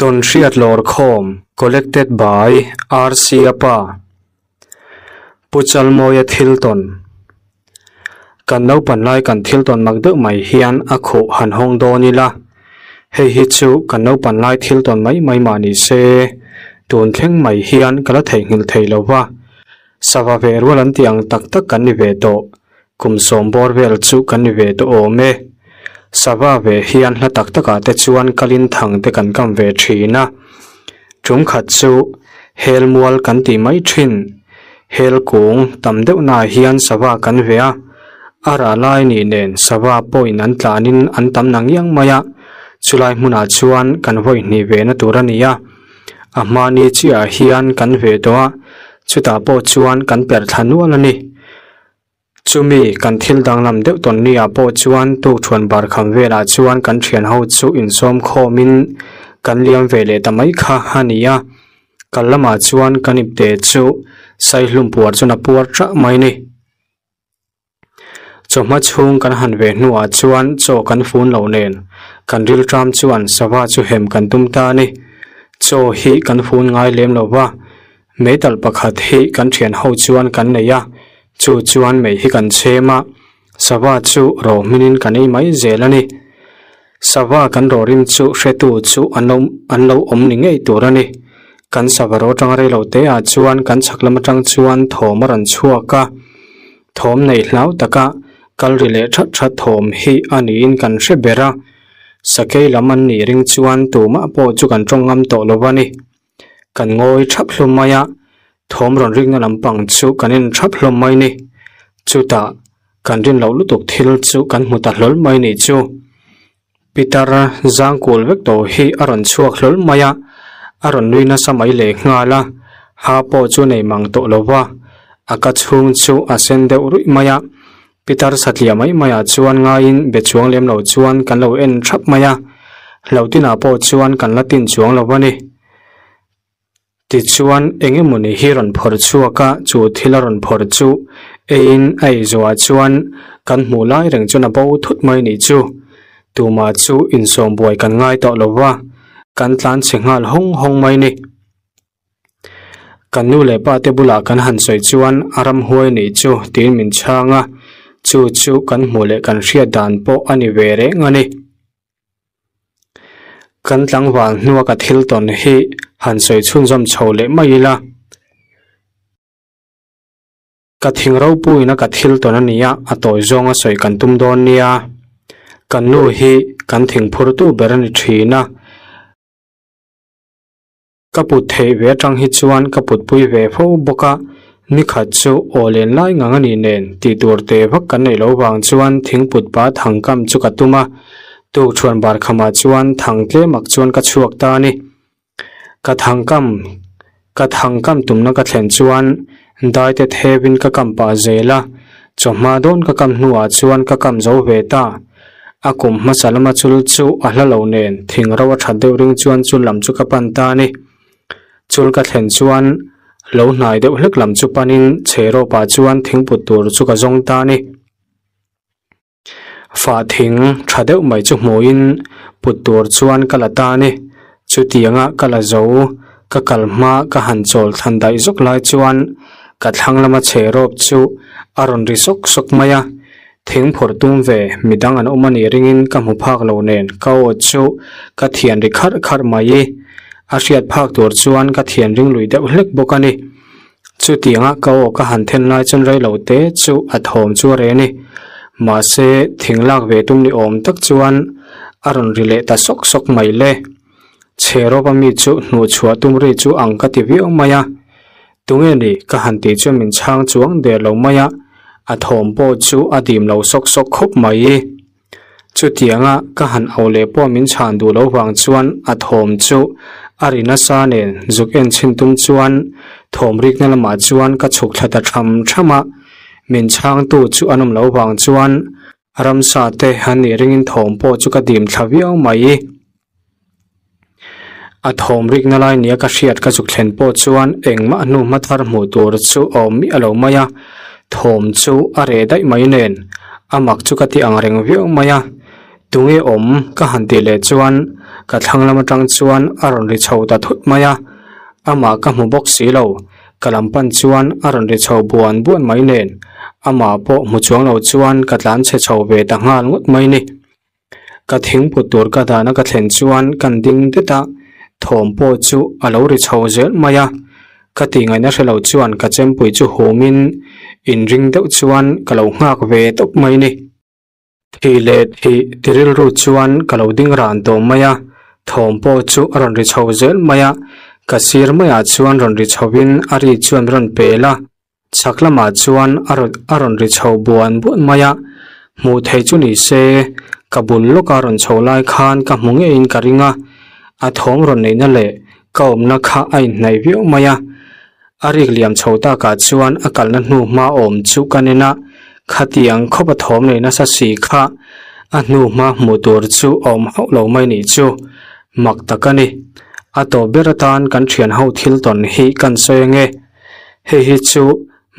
Tawnhriat Lawrkhawm Collected by RC Apa Pu Chalmawia thil tawn Kan naupan lai kan thil tawn mak deuh mai hian a khuh han hawng dawn ila. Hei hi chu kan naupan lai thil tawn mai mai mah ni se, tun thleng mai hian ka la theihnghilh thei lo va. Sava ve rual an tih ang tak tak kan ni ve tawh. Kum sawm bawr vel chu kan ni ve tawh awm e. Sava ve hian hla tak takah te chuan kalin thang te kan kam ve thin a. Tum khat chu hel mual kan tih mai thin. Hel kung tam deuh naah hian sava kan ve a. A rah lai nih nen sava pawhin an tlanin an tam nang iang mai a. Chulai hmunah chuan kan vawi hnih ve na tur a ni a. A hmani chiahah hian kan ve tawh a, chutah pawh chuan kan perh thla nual a ni. Chumi kan thil danglam deuh tawn ni ah pawh chuan tukṭhuan bar kham velah chuan kan ṭhian ho chu insawm khawmin kan liam ve leh ta mai kha a ni a. Kal lamah chuan kan ipte chu saihlum puar chuan a puar ṭah mai ni. Chawhma chhung kan han ve hnuah chuan chaw kan fun loh nen kan rilṭam chuan sava chu hem kan tum ta a ni. Chaw hi kan fun ngai lem lo va, Meitalh pakhat hi kan thian ho chuan kan nei a, chu chuan mei hi kan chhem a, sava chu ro hminin kan ei mai zel a ni. Sava kan ro rim chu hretu chu an lo an lo awm ni ngei tur a ni. Kan sava ro atanga rei lo te ah chuan kan chhak lam atang chuan thawm a rawn chhuak a, thawm nei hlau taka kal ri leh that that thawm hi a niin kan hre ber a, sakei lam an nih ring chuan tumah pawh chu kan tawng ngam tawh lo a ni. Kan ngawi thap hlawm mai a, thawm rawn rikna lampang chu kan en thap hlawm mai ni. Chutah kan rin loh lutuk thil chu kan hmu ta hlawl mai nih chu. Pitar zang kul vek tawh hi a rawn chhuak hlawl mai a, a rawn nui nasa mai leh nghal a, ha pawh chu nei mang tawh lo va, a ka chhung chu a sen deuh ruih mai a. Pitar satliah mai maiah chuan ngaiin be chuang lem lo chuan kan lo en thap mai a, hlautinah pawh chuan kan la tin chuang lo a ni. Tichuan eng emawni hi rawn phawrh chhuak a, chu thil a rawn phawrh chu eiin a ei zawhah chuan kan hmuh lai reng chuan a bo thut mai nih chu. Tumah chu insawm buai kan ngai tawh lo va, kan tlan chhe nghal hawng hawng mai ni. Kan nu leh pa te bulah kan han sawi chuan a ramhuai nih chu tiin min chhang a, chu chu kan hmuh leh kan hriat dan pawh a ni ve reng a ni. Kan tlangval hnua ka thil tawn hi han sawi chhunzawm chho leh mai ila. Ka thing ropuiin a ka thil tawn a nia, a tawi zawnga sawi kan tum dawn nia. Kan nu hi kan thing phurtu ber a ni thin a. Ka put theih ve atang hi chuan ka putpui ve fo bawk a, nikhat chu aw len lai ngang a nih nen tih tur te vak kan neih loh vang chuan thingput pa thang kam chu ka tum a, tukṭhuan bar khamah chuan thang tlemak chuan ka chhuak ta a ni. Ka thang kam ka thang kam tumna ka thlen chuan daite thevin ka kam pah zel a, chawhma dawn ka kam hnuah chuan ka kam zo ve ta. A kum hmasa lama chul chu a hla lo nen thing ro a that deuh ring chuan chul lam chu ka pan ta a ni. Chul ka thlen chuan lo hnai deuh hlek lam chu panin chhe rawpah chuan thingput tur chu ka zawng ta a ni. Fah thing tha deuh mai chu hmuhin put tur chuan ka la ta a ni. Chutianga ka la zo, ka kal hma ka han chawl thlan daih zawk lai chuan ka thlang lama chhe rawp chu a rawn ri sawk sawk mai a. Thing phawrh tum ve, midang an awm a nih ringin ka hmu phak lo nen ka aw chu ka thian ri kharh kharh mai i, a hriat phak tur chuan ka thian ring lui deuh hlek bawk a ni. Chutianga ka aw ka han then lai chuan rei lo te chu a thawm chu a reh a ni. Mahse, thing lak ve tum ni awm tak chuan a rawn ri leh ta sawk sawk mai le. Chhe rawp a mi chu hnuhchhuah tum ri chu ang ka ti viau mai a. Tunge ni? Ka han tih chuan min chhang chuang der lo mai a, a thawm pawh chu a dim lo sawk sawk khawp mai. Chutianga ka han auh leh pawh min chhan duh lo vang chuan a thawm chu a ri nasa nen zuk en chhin tum chuan thawm rikna lamah chuan ka chhuk thla ta tham tham a, min chhangtu chu an awm lo vang chuan ramsa te an nih ringin thawm pawh chu ka dim thla viau mai. A thawm rikna lai nia ka hriat ka zuk thlen pawh chuan engmah hnu hma thar hmuh tur chu a awm miah lo mai a, thawm chu a reh daih mai nen a mak chu ka ti ang reng viau mai a. Tunge awm ka han tih leh chuan ka thlang lam atang chuan a rawn ri chho ta thut mai a, amah ka hmu bawk si lo, ka lam pan chuan a rawn ri chho buan buan mai nen amah pawh hmu chuang lo chuan ka tlan chhe chho ve ta nghal ngawt mai ni. Ka thingput tur ka dahna ka thlen chuan kan ding det a, thawm pawh chu a lo ri chho zel mai a, ka tih ngaihna hre lo chuan ka chempui chu humin inring deuh chuan ka lo nghak ve tawp mai ni. Thih leh thih ti rilru chuan ka lo ding ran tawh mai a, thawm pawh chu a rawn ri chho zel mai a, ka sir maiah chuan rawn ri chhovin a ri chuan rawn pel a, chhak lamah chuan a rawn a rawn ri chho buan buan mai a, hmuh theih chu ni se ka bul lawka rawn chho lai khan ka hmu ngeiin ka ring a, a thawm rawn neihna leh ka awmna kha a inhnaih viau mai a. A rik liam chho takah chuan a kalna hnu hma awm chu ka nen a, khatiang khawp a thawm nei nasa si kha a hnu hma hmuh tur chu a awm hauh lo mai nih chu mak tak a ni. A tawp ber atan kan thian ho thil tawn hi kan sawi ange. Hei hi chu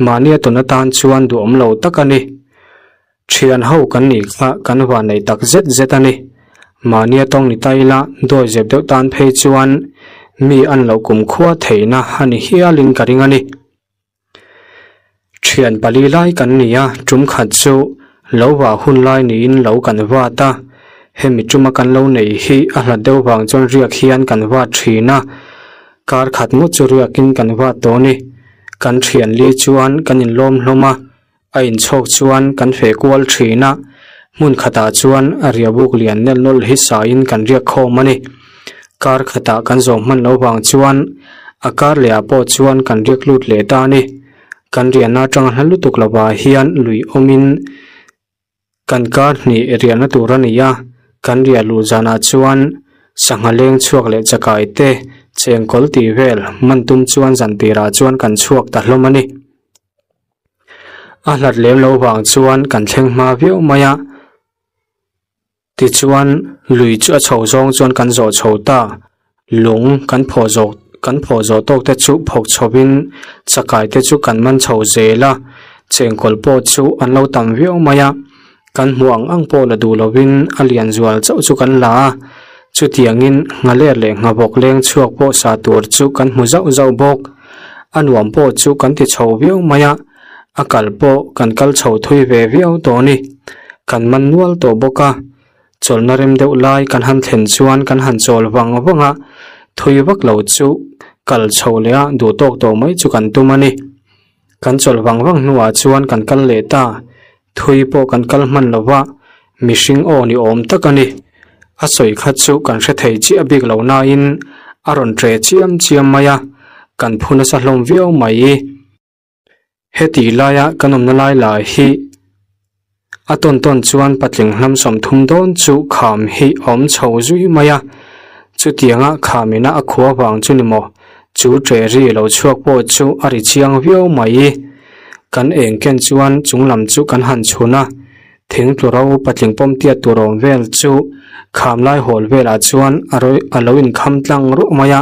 mahni a tawn atan chuan duhawm lo tak a ni. Thian ho kan nih kha kan van nei tak zet zet a ni. Mahnia tawng ni ta ila dawi zep deuh tan phei chuan mi an lo kumkhua theihna a ni hialin ka ring a ni. Thian pali lai kan ni a, tum khat chu lo vah hun lai niin lo kan vat a, hemi tuma kan lo nei hi a hlat deuh vang chuan riak hian kan vat thin a, kar khat ngawt chu riakin kan vat tawh a ni. Kan thian li chuan kan inlawm hlawm a. A inchhawk chuan kan feh kual thin a, hmun khatah chuan a riahbuk lian nel nawlh hi sain kan riak khawm a ni. Kar khatah kan zawm hman lo vang chuan a kar lehah pawh chuan kan riak lut leh ta a ni. Kan riahna atanga hla lutuk lovah hian lui awmin kan kar hnih riahna tur a ni a, kan riah luh zanah chuan sangha leng chhuak leh chakai te chengkawl tih vel man tum chuan zan tirah chuan kan chhuak ta hlawm a ni. A hlat lem loh vang chuan kan thleng hma viau mai a, tichuan lui chu a chho zawng chuan kan zawh chho ta, lung kan phawh zawh kan phawh zawh tawk te chu phawk chhovin chakai te chu kan man chho zel a, chengkawl pawh chu an lo tam viau mai a, kan hmuh ang ang pawh la duh lovin a lian zual chauh chu kan la a, chutiangin nghaler leh nghavawk leng chhuak pawh sa tur chu kan hmu zauh zauh bawk. A nuam pawh chu kan ti chho viau mai a, a kal pawh kan kal chho thui ve viau tawh a ni. Kan man nual tawh bawk a, chawlhna rem deuh lai kan han thlen chuan kan han chawl vang vang a, thui vak lo chu kal chho leh a duh tawk tawh mai chu kan tum a ni. Kan chawlh vang vang hnuah chuan kan kal leh ta, thui pawh kan kal hman lo va, mihring aw ni awm tak a ni. A sawi kha chu kan hre thei chiah bik lo nain a rawn ṭe chiam chiam mai a, kan phu nasa hlawm viau mai. Heti laia kan awmna lai lah hi a tawn tawn chuan patling hlam 30 dawn chu kham hi a awm chho zui mai a, chutianga khamina a khua vang chu ni maw? Chu ṭe ri lo chhuak pawh chu a ri chiang viau mai. Kan eng ken chuan chung lam chu kan han chhun a, thing tlu ro patling pawm tiat tur awm vel chu kham lai hawl velah chuan a rawi a lo inkham tlang ruah mai a.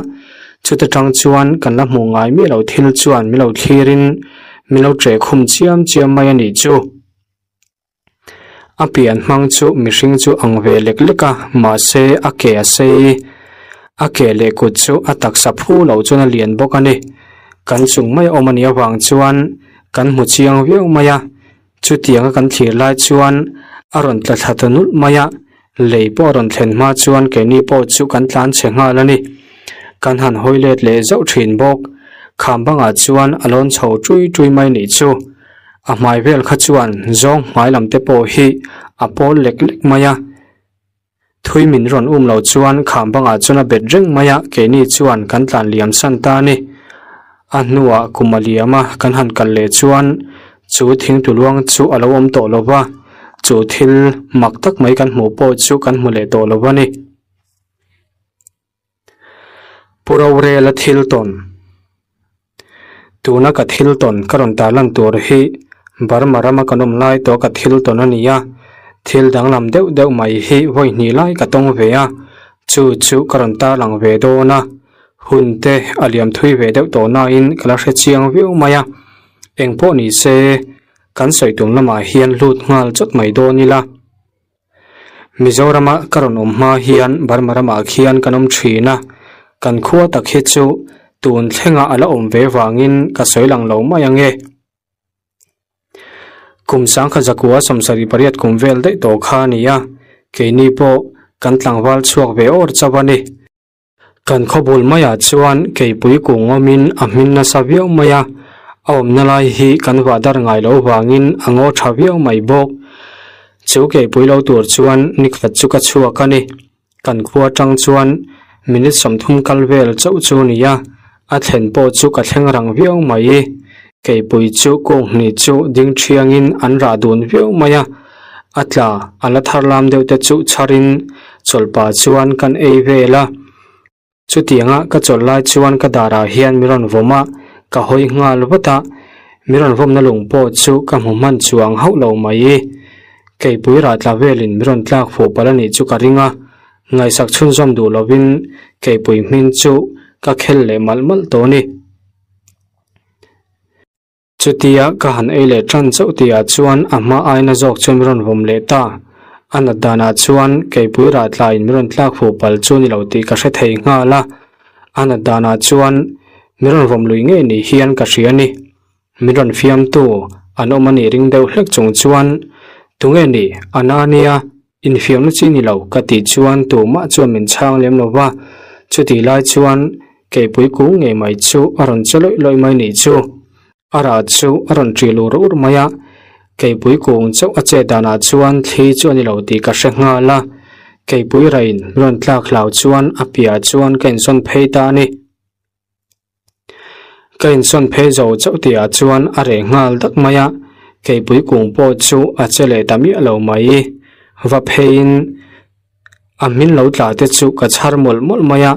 Chuta tang chuan kan la hmuh ngai miah lo thil chuan min lo thlirin min lo ṭeh khum chiam chiam mai a nih chu. A pian hmang chu mihring chu ang ve lek lek a, mahse a ke a sei. A ke leh kut chu a taksa phu lo chuan a lian bawk a ni. Kan chung mai a awm a nih avang chuan kan hmu chiang viau mai a, chutianga kan thlir lai chuan a rawn tla thla ta nulh mai a, lei pawh a rawn thlen hma chuan keini pawh chu kan tlan chhe nghal a ni. Kan han hawi let leh zauh thin bawk. Kham bangah chuan a lawn chho ṭui ṭui mai nih chu. A hmai vel kha chuan zawng hmai lam te pawh hi a pawl lek lek mai a, thui min rawn um lo chuan kham bangah chuan a bet reng mai a, keini chuan kan tlan liam san ta a ni. A hnuah kum a liam a, kan han kal leh chuan chu thingtu luang chu a lo awm tawh lo va, chu thil mak tak mai kan hmuh pawh chu kan hmu leh tawh lo a ni. Pu Rorela thil tawn Tuna ka thil tawn ka rawn tarlan tur hi Burma rama kan awm lai tawh ka thil tawn a ni a, thil danglam deuh deuh mai hi vawi hnih lai ka tawng ve a, chu chu ka rawn tarlang ve dawn a, hun te a liam thui ve deuh tawh nain ka la hre chiang viau mai a, engpawh ni se kan sawi tum lamah hian lut nghal chawt mai dawn ila. Mizorama ka rawn awm hma hian Burma ramah khian kan awm thin a, kan khua tak hi chu tun thlengah a la awm ve vangin ka sawi lang lo mai ang e. Kum sangkhat zakua 78 kum vel daih tawh kha a ni a, keini pawh kan tlangval chhuak ve awr chauh a ni. Kan khawbul maiah chuan keipui kung awmin a hmin nasa viau mai a, a awmna lai hi kan vah dar ngai loh vangin a ngaw tha viau mai bawk. Chu keipui lo tur chuan nikhat chu ka chhuak a ni. Kan khua atang chuan minute 30 kal vel chauh chu a ni a, a thlen pawh chu ka thleng rang viau mai. Keipui chu kung hnih chu ding thiangin an rah dun viau mai a, a tla a la thar lam deuh te chu chharin chawlhpa chuan kan ei vel a. Chutianga ka chawlh lai chuan ka darah hian mi rawn vawm a, ka hawi nghal vat a, mi rawn vawmna lung pawh chu ka hmu hman chuang hauh lo mai. Keipui rah tla velin mi rawn tlak fuh palh a nih chu ka ring a, ngaihsak chhunzawm duh lovin keipui hming chu ka khel leh malh malh tawh a ni. Chutia ka han ei leh tan chauh tihah chuan a hma aina zawk chuan min rawn vawm leh ta. A nat danah chuan keipui rah tlaiin min rawn tlak fuh palh chu ni lo tih ka hre thei nghal a. A nat danah chuan min rawn vawm lui ngei ni hian ka hria a ni. Min rawn fiamtu an awm a nih ring deuh hlek chung chuan, Tunge ni? A na nia, Infiamna chi ni lo ka tih chuan tumah chuan min chhang lem lo va, chutih lai chuan keipui kung ngei mai chu a rawn che lawih lawih mai nih chu. A rah chu a rawn ṭih lur ur mai a, keipui kung chauh a chet danah chuan thli chu a ni lo tih ka hre nghal a, keipui rain min rawn tlak hlau chuan a piahah chuan ka insawn phei ta a ni. Ka insawn phei zo chauh tihah chuan a reh nghal dak mai a, keipui kung pawh chu a che leh ta miah lo mai. Va pheiin a hmin lo tla te chu ka chhar mawlh mawlh mai a,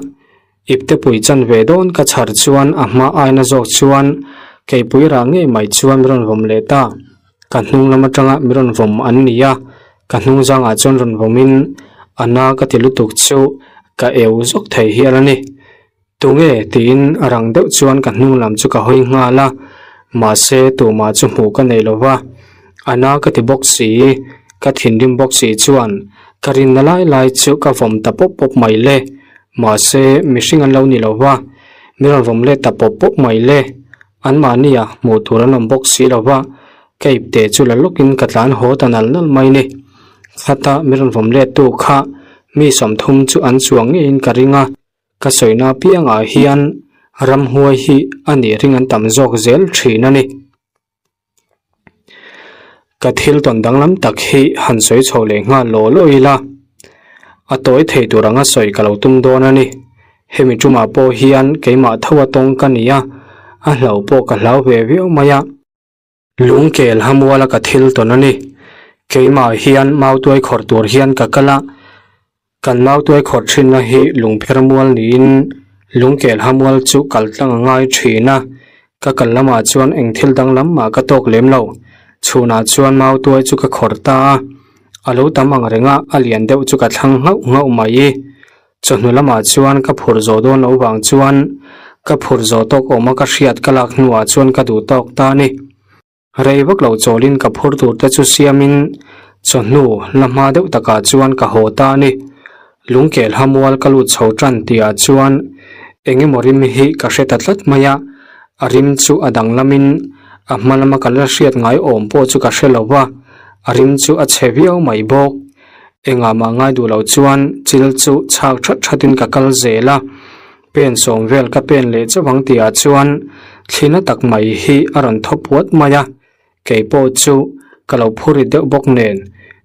iptepui chanve dawn ka chhar chuan a hma aina zawk chuan keipui rah ngei mai chuan min rawn vawm leh ta. Ka hnung lam atanga min rawn vawm an ni a, ka hnung zangah chuan rawn vawmin a na ka ti lutuk chu ka eu zawk thei hial a ni. Tunge? tiin a rang deuh chuan ka hnung lam chu ka hawi nghal a, mahse tumah chu hmuh ka nei lo va, a na ka ti bawk si, ka thinrim bawk si chuan ka rinna lai lai chu ka vawm ta pawp pawp mai le, mahse mihring an lo ni lo va, min rawn vawm let ta pawp pawp mai le, anmahnia hmuh tur an awm bawk si lo va, ka ipte chu la lawkin ka tlan haw ta nal nal mai ni, khata min rawn vawm let tu kha mi 30 chu an chuang ngeiin ka ring a. Ka sawina piangah hian ramhuai hi a nih ring an tam zawk zel thin a ni. Ka thil tawn danglam tak hi han sawi chho leh nghal law law ila, a tawi thei tur anga sawi ka lo tum dawn a ni. Hemi tumah pawh hian keimah tho a tawng ka ni a, a hlauh pawh ka hlau ve viau mai a. Lungkel hamuala ka thil tawn a ni. Keimah hian mautuai khawrh tur hian ka kal a, kan mautuai khawrh thinna hi lungpher mual niin lungkel hamual chu kal tlang a ngai thin a. Ka kal lamah chuan eng thil danglam mah ka tawk lem lo. Chhunah chuan mautuai chu ka khawrh ta a, a lo tam ang reng a, a lian deuh chu ka thlang nghauh nghauh mai. Chawhnu lamah chuan ka phur zawh dawn loh vang chuan ka phur zawh tawk awma ka hriat ka lak hnuah chuan ka duh tawk ta a ni. Rei vak lo chawlin ka phur tur te chu siamin chawhnu la hma deuh takah chuan ka haw ta a ni. Lungkel hamual ka lut chho tan tihah chuan eng emaw rim hi ka hre ta tlat mai a, a rim chu a danglamin a hma lama ka la hriat ngai awm pawh chu ka hre lo va, a rim chu a chhe viau mai bawk. Engah mah ngai duh loh chuan chil chu chhak that thatin ka kal zel a, pen sawm vel ka pen leh chauh ang tihah chuan thlina tak mai hi a rawn thaw puat mai a, kei pawh chu ka lo phur rit deuh bawk nen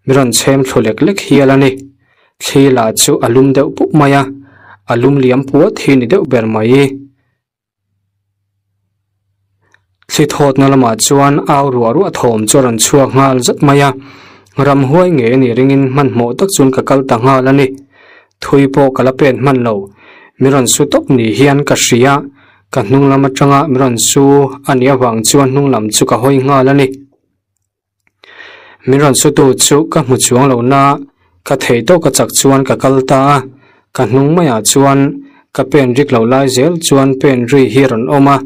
mi rawn chhem thlu lek lek hial a ni. Thli lah chu a lum deuh pup mai a, a lum liam puat hi ni deuh ber mai. Thli thawtna lamah chuan au ruah ruah thawm chu a rawn chhuak nghal zat mai a, ramhuai ngei a nih ringin hmanhmawh tak chuan ka kal ta nghal a ni. Thui pawh ka la pen hman lo, mi rawn su tawp ni hian ka hria, ka hnung lam atanga mi rawn su a nih avang chuan hnung lam chu ka hawi nghal a ni. Min rawn sutu chu ka hmu chuang lo na, ka thei tawk a chak chuan ka kal ta a, ka hnung maiah chuan ka pen rik lo lai zel chuan pen ri hi a rawn awm a,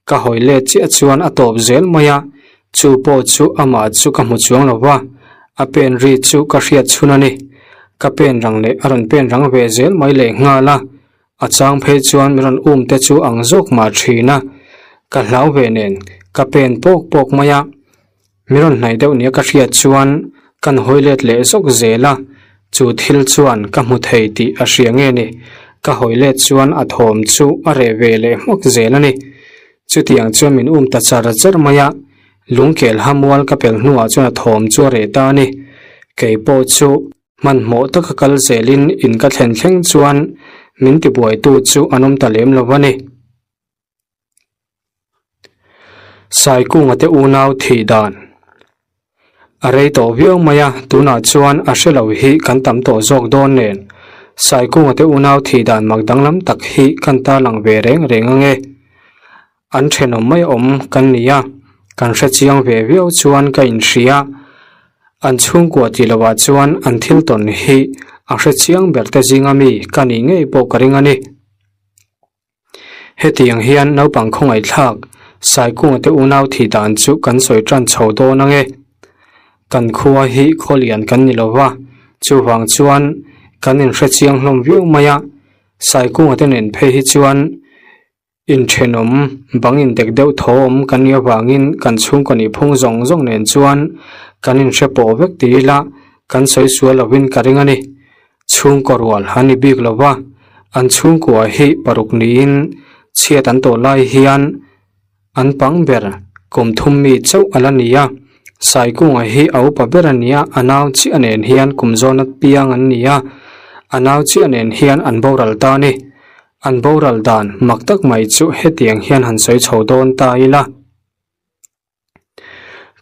ka hawi let chiah chuan a tawp zel mai a, chu pawh chu amah chu ka hmu chuang lo va, a pen ri chu ka hriat chhun a ni. Ka pen rang leh a rawn pen rang ve zel mai leh nghal a, a chang phei chuan min rawn um te chu ang zawk mah thin a, ka hlau ve nen ka pen pawk pawk mai a. Mi rawn hnaih deuh nia ka hriat chuan kan hawi let leh zawk zel a, chu thil chuan ka hmu thei tih a hria nge ni, ka hawi let chuan a thawm chu a reh ve leh hmawk zel a ni. Chutiang chuan min um ta char char mai a, lungkel hamual ka pel hnuah chuan a thawm chu a reh ta a ni. Kei pawh chu hmanhmawh taka kal zelin in ka thlen thleng chuan min tibuaitu chu an awm ta lem lo a ni. Saikunga te unau thih dan a rei tawh viau mai a, tunah chuan a hre lo hi kan tam tawh zawk dawn nen. Saikunga te unau thih dan mak danglam tak hi kan tarlang ve reng reng ange. An thenawm mai awm kan ni a, kan hre chiang ve viau chuan ka inhria. An chhungkua tih lohah chuan an thil tawn hi a hre chiang ber te zinga mi ka nih ngei pawh ka ring a ni. Hetiang hian naupang khawngaihthlak Saikunga te unau thih dan chu kan sawi tan chho dawn ange. Kan khua hi khawlian kan ni lova, chuvang chuan kan inhre chiang hlawm viau mai a, Saikunga te nen phei hi chuan inthenawm bang indek deuh tho awm kan nih avangin kan chhungkaw nih phung zawng zawng nen chuan kan inhre pawh vek ti ila kan sawi sual lovin ka ring a ni. Chhungkaw rual an ni bik lo va, an chhungkua hi paruk niin chhiat an tawh lai hian an pang ber kum thum mi chauh a la ni a. Saikunga hi a upa ber a ni a, a nau chiah nen hian kum zawna piang an ni a, a nau chiah nen hian an boral ta a ni. An boral dan mak tak mai chu hetiang hian han sawi chho dawn ta ila.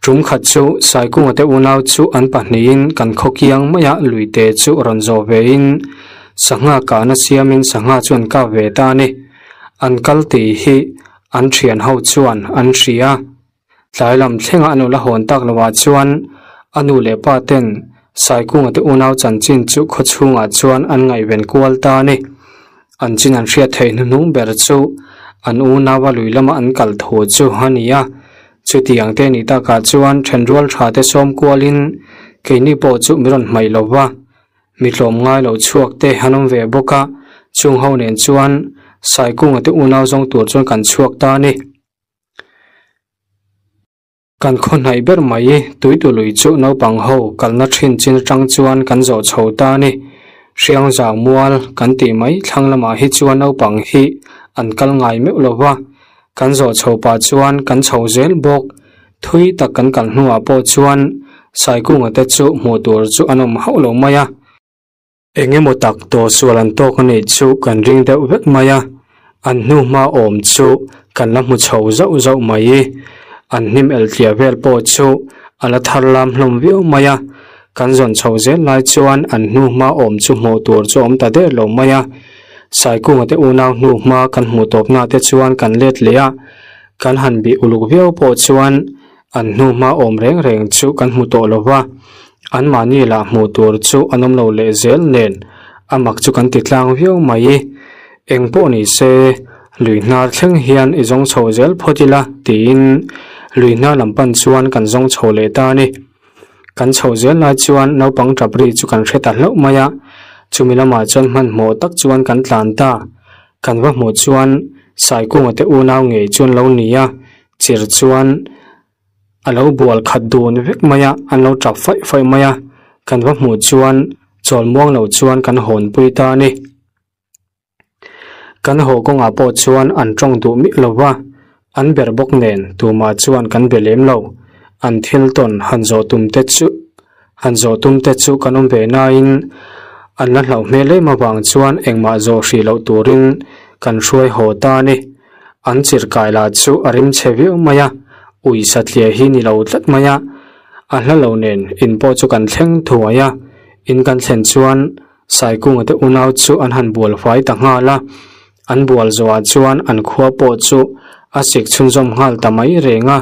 Tum khat chu Saikunga te unau chu an pahnihin kan khaw kiang maia luite chu rawn zawh vein sangha kahna siamin sangha chu an kap ve ta a ni. An kal tih hi an thian ho chuan an hria. Tlai lam thlenga an ula hawn tak lohah chuan a nu leh pa ten Saikunga te unau chanchin chu khaw chhungah chuan an ngaihven kual ta a ni. An chin an hriat theih hnuhnung ber chu an unaua lui lama an kal thu chu a ni a. Chutiang te nih takah chuan thenrual tha te sawm kualin keini pawh chu mi rawn hmaih lo va, mi tlawm ngai lo chhuak te an awm ve bawk a, chung ho nen chuan Saikunga te unau zawng tur chuan kan chhuak ta a ni. Kan khaw hnaih ber mai tuitu lui chu naupang ho kalna thin chin atang chuan kan zawh chho ta a ni. Hriangzau mual kan tih mai thlang lamah hi chuan naupang hi an kal ngai meuh lo va, kan zawh chho pah chuan kan chho zel bawk. Thui tak kan kal hnuah pawh chuan Saikunga te chu hmuh tur chu an awm hauh lo mai a. Eng emaw tak tawhsual an tawk a nih chu kan ring deuh vek mai a, an hnu hma awm chu kan la hmu chho zauh zauh mai. An hnim eltliah vel pawh chu a la thar lam hlawm viau mai a, kan zawn chho zel lai chuan an hnu hma awm chu hmuh tur chu a awm ta der lo mai a. Saikunga te unau hnu hma kan hmuh tawpna te chuan kan let leh a, kan han bih uluk viau pawh chuan An hnu hma awm reng reng chu kan hmu tawh lo va, anmahni lah hmuh tur chu an awm lo leh zel nen a mak chu kan ti tlang viau mai. Eng pawh ni se, lui hnar thleng hian i zawng chho zel phawt ila tiin lui hnar lam pan chuan kan zawng chho leh ta a ni. Kan chhoh zel lai chuan naupang tap ri chu kan hre ta hlauh mai a, chumi lamah chuan hmanhmawh tak chuan kan tlan ta. Kan va hmuh chuan Saikunga te unau ngei chuan lo ni a, Chir chuan a lo bual khat dun vek mai a, an lo tap faih faih mai a, kan va hmuh chuan chawl muang lo chuan kan hawnpui ta a ni. Kan haw kawngah pawh chuan an tawng duh miah lo va, an ber bawk nen tumah chuan kan be lem lo. An thil tawn han zawh tum te chu han zawh tum te chu kan awm ve nain an la hlauh hmel em avang chuan engmah zawh hrih loh turin kan hruai haw ta a ni. An chirkai lah chu a rim chhe viau mai a, ui satliah hi ni lo tlat mai a, a hla lo nen in pawh chu kan thleng thuai a, in kan thlen chuan Saikunga te unau chu an han bual fai ta nghal a, an bual zawhah chuan an khua pawh chu a sik chhunzawm nghal ta mai reng a,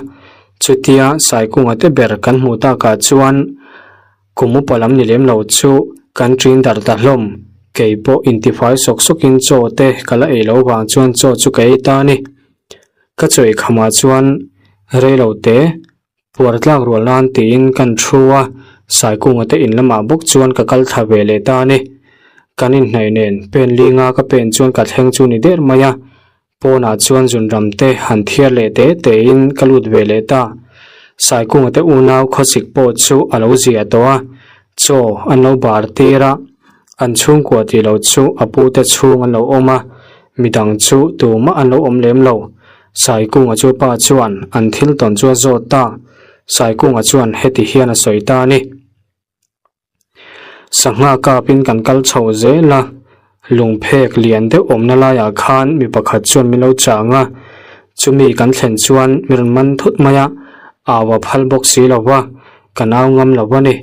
chutia Saikunga te ber kan hmuh takah chuan Kum upa lam ni lem lo chu kan ṭin darh ta hlawm. Kei pawh intifai sawk sawkin chaw te ka la ei lo vang chuan chaw chu ka ei ta a ni. Ka chaw ei khamah chuan rei lo te puar tlak rual nan tiin kan thu a. Saikunga te in lamah bawk chuan ka kal thla ve leh ta a ni. Kan inhnaih nen pen linga ka pen chuan ka thleng chu ni der mai a, pawnah chuan zunram te han thiar leh te te in ka lut ve leh ta. Saikunga te unau khawsik pawh chu a lo zia tawh a, chaw an lo bar tir a, an chhungkua tih loh chu a pu te chhung an lo awm a, midang chu tumah an lo awm lem lo. Saikunga chu pa chuan an thil tawn chu a zawt ta, Saikunga chuan heti hian a sawi ta a ni. Sangha kapin kan kal chho zel a, lungphek lian deuh awmna laiah khan mi pakhat chuan min lo chang a, chumi kan thlen chuan mi rawn man thut mai a, au a phal bawk si lo va, kan au ngam lo a ni.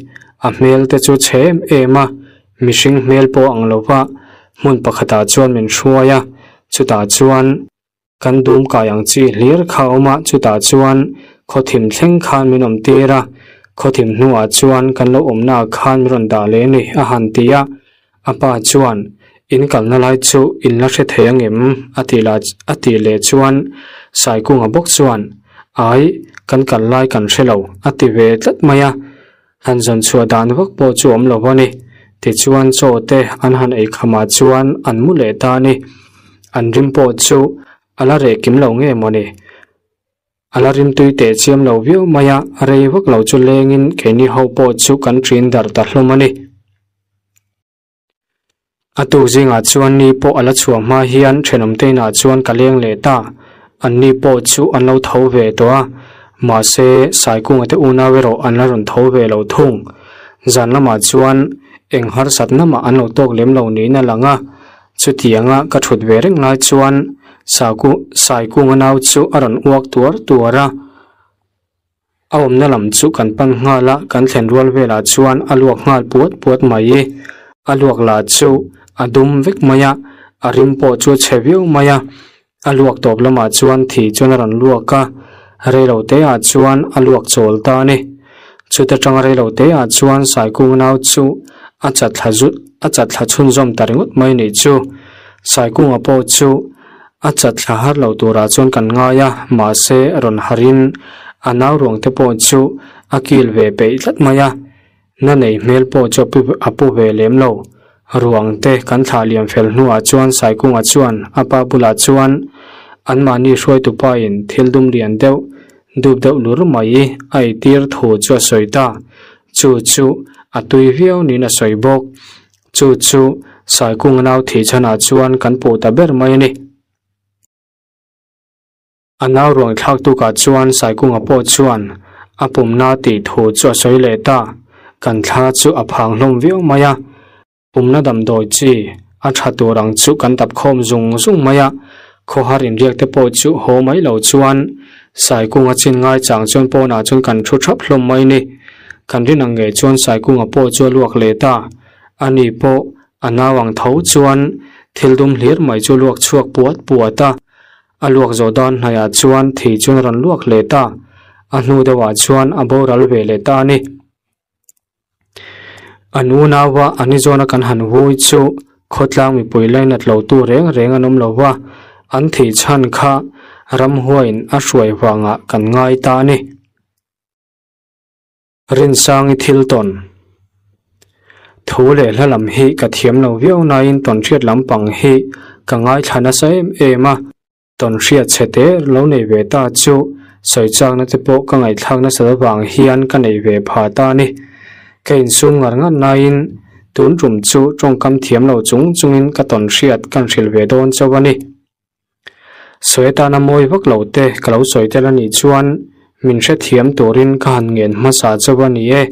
A hmel te chu chhe em em a, mihring hmel pawh ang lo va, hmun pakhatah chuan min hruai a, chutah chuan. Kan dum kai ang chi hlir kha a awm a, chutah chuan khawthim thleng khan min awm tir a, khawthim hnuah chuan kan lo awmnaah khan min rawn dah leh a ni, a han ti a. A pa chuan, In kalna lai chu in la hre thei angem? a ti la a tih leh chuan Saikunga bawk chuan, Ai, kan kal lai kan hre lo, a ti ve tlat mai a. Han zawn chhuah dan vak pawh chu awm lo a ni. Tichuan chaw te an han ei khamah chuan an mu leh ta a ni. An rim pawh chu a la reh kim lo nge maw ni? A la rim tui teh chiam lo viau mai a, rei vak lo chu lengin keini ho pawh chu kan ṭin darh ta hlawm a ni. A tuk zingah chuan ni pawh a la chhuah hma hian thenawmte inah chuan ka leng leh ta. An ni pawh chu an lo tho ve tawh a, mahse Saikunga te unau erawh an la rawn tho ve lo thung. Zan lamah chuan eng harsatna mah an lo tawk lem lo niin a lang a, chutianga ka thut ve reng lai chuan Saikunga nau chu a rawn uak tuar tuar a. A awmna lam chu kan pan nghal a, kan thlen rual velah chuan a luak nghal puat puat mai. A luak lah chu a dum vek mai a, a rim pawh chu a chhe viau mai a. A luak tawp lamah chuan thi chuan a rawn luak a, reilo te ah chuan a luak chawl ta a ni. Chuta tanga reilo te ah chuan Saikung nau chu a chat thla zut a chat thla chhunzawm ta ringawt mai nih chu. Saikunga pawh chu A chat thla har lo turah chuan kan ngai a, mahse rawn harin a nau ruang te pawh chu a kil ve peih tlat mai a, na nei hmel pawh chu a pu ve lem lo. Ruang te kan thlah liam fel hnuah chuan Saikunga chuan a pa bulah chuan anmahni hruaitu pain thil dum lian deuh dup deuh lur mai a eitir thu chu a sawi ta. Chu chu a tui viau niin a sawi bawk. Chu chu Saikunga nau thih chhanah chuan kan puh ta ber mai a ni. A nau ruang thlak tukah chuan Saikunga pawh chuan a pumna tih thu chu a sawi leh ta. Kan thla chu a phang hlawm viau mai a. Pumna damdawi chi a tha tur ang chu kan dap khawm zung zung mai a. Khawhar inriak te pawh chu haw mai lo chuan Saikunga chin ngai chang chuan pawnah chuan kan thu thap hlawm mai ni. Kan rin ang ngei chuan Saikunga pawh chu a luak leh ta. Ani pawh a nau ang tho chuan thil dum hlir mai chu luak chhuak puat puat a. A luak zawh dan hnaiah chuan thei chuan a rawn luak leh ta. A hnu deuhah chuan a boral ve leh ta a ni. An unaua an izawna kan han vui chu khawtlang mipui lainat lo tu reng reng an awm lo va, an thih chhan kha ramhuaiin a hruai vangah kan ngai ta a ni. Rinsangi thil tawn Thu leh hla lam hi ka thiam lo viau nain tawnhriat lampang hi ka ngaithla nasa em em a. Tawnhriat chhe te lo nei ve ta chu sawi chakna te pawh ka ngaihthlak nasat avang hian ka nei ve pha ta a ni. Ka insum ngar ngar laiin tun tum chu tawngkam thiam lo chung chungin ka tawnhriat kan hrilh ve dawn chauh a ni. Sawi atana mawi vak lo te ka lo sawi tel a nih chuan min hrethiam turin ka han ngen hmasa chauh a ni e.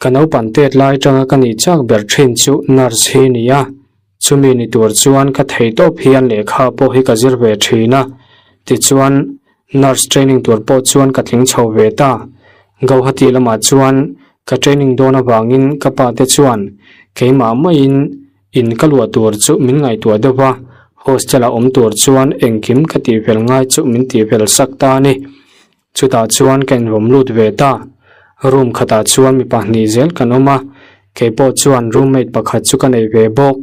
Ka naupang tet lai atanga ka nih chak ber thin chu nurse hi a ni a. Chumi ni tur chuan ka thei tawp hian lehkha pawh hi ka zir ve thin a, tichuan nurse training tur pawh chuan ka tling chho ve ta. Gauhati lamah chuan ka training dawn avangin ka pa te chuan keimah maiin in ka luah tur chu min ngaihtuah deuh a, hostel-a awm tur chuan engkim ka tihvel ngai chu min tihvel sak ta a ni. Chutah chuan ka invawm lut ve ta. Room khatah chuan mi pahnih zel kan awm a, keipawh chuan roommate pakhat chu ka nei ve bawk.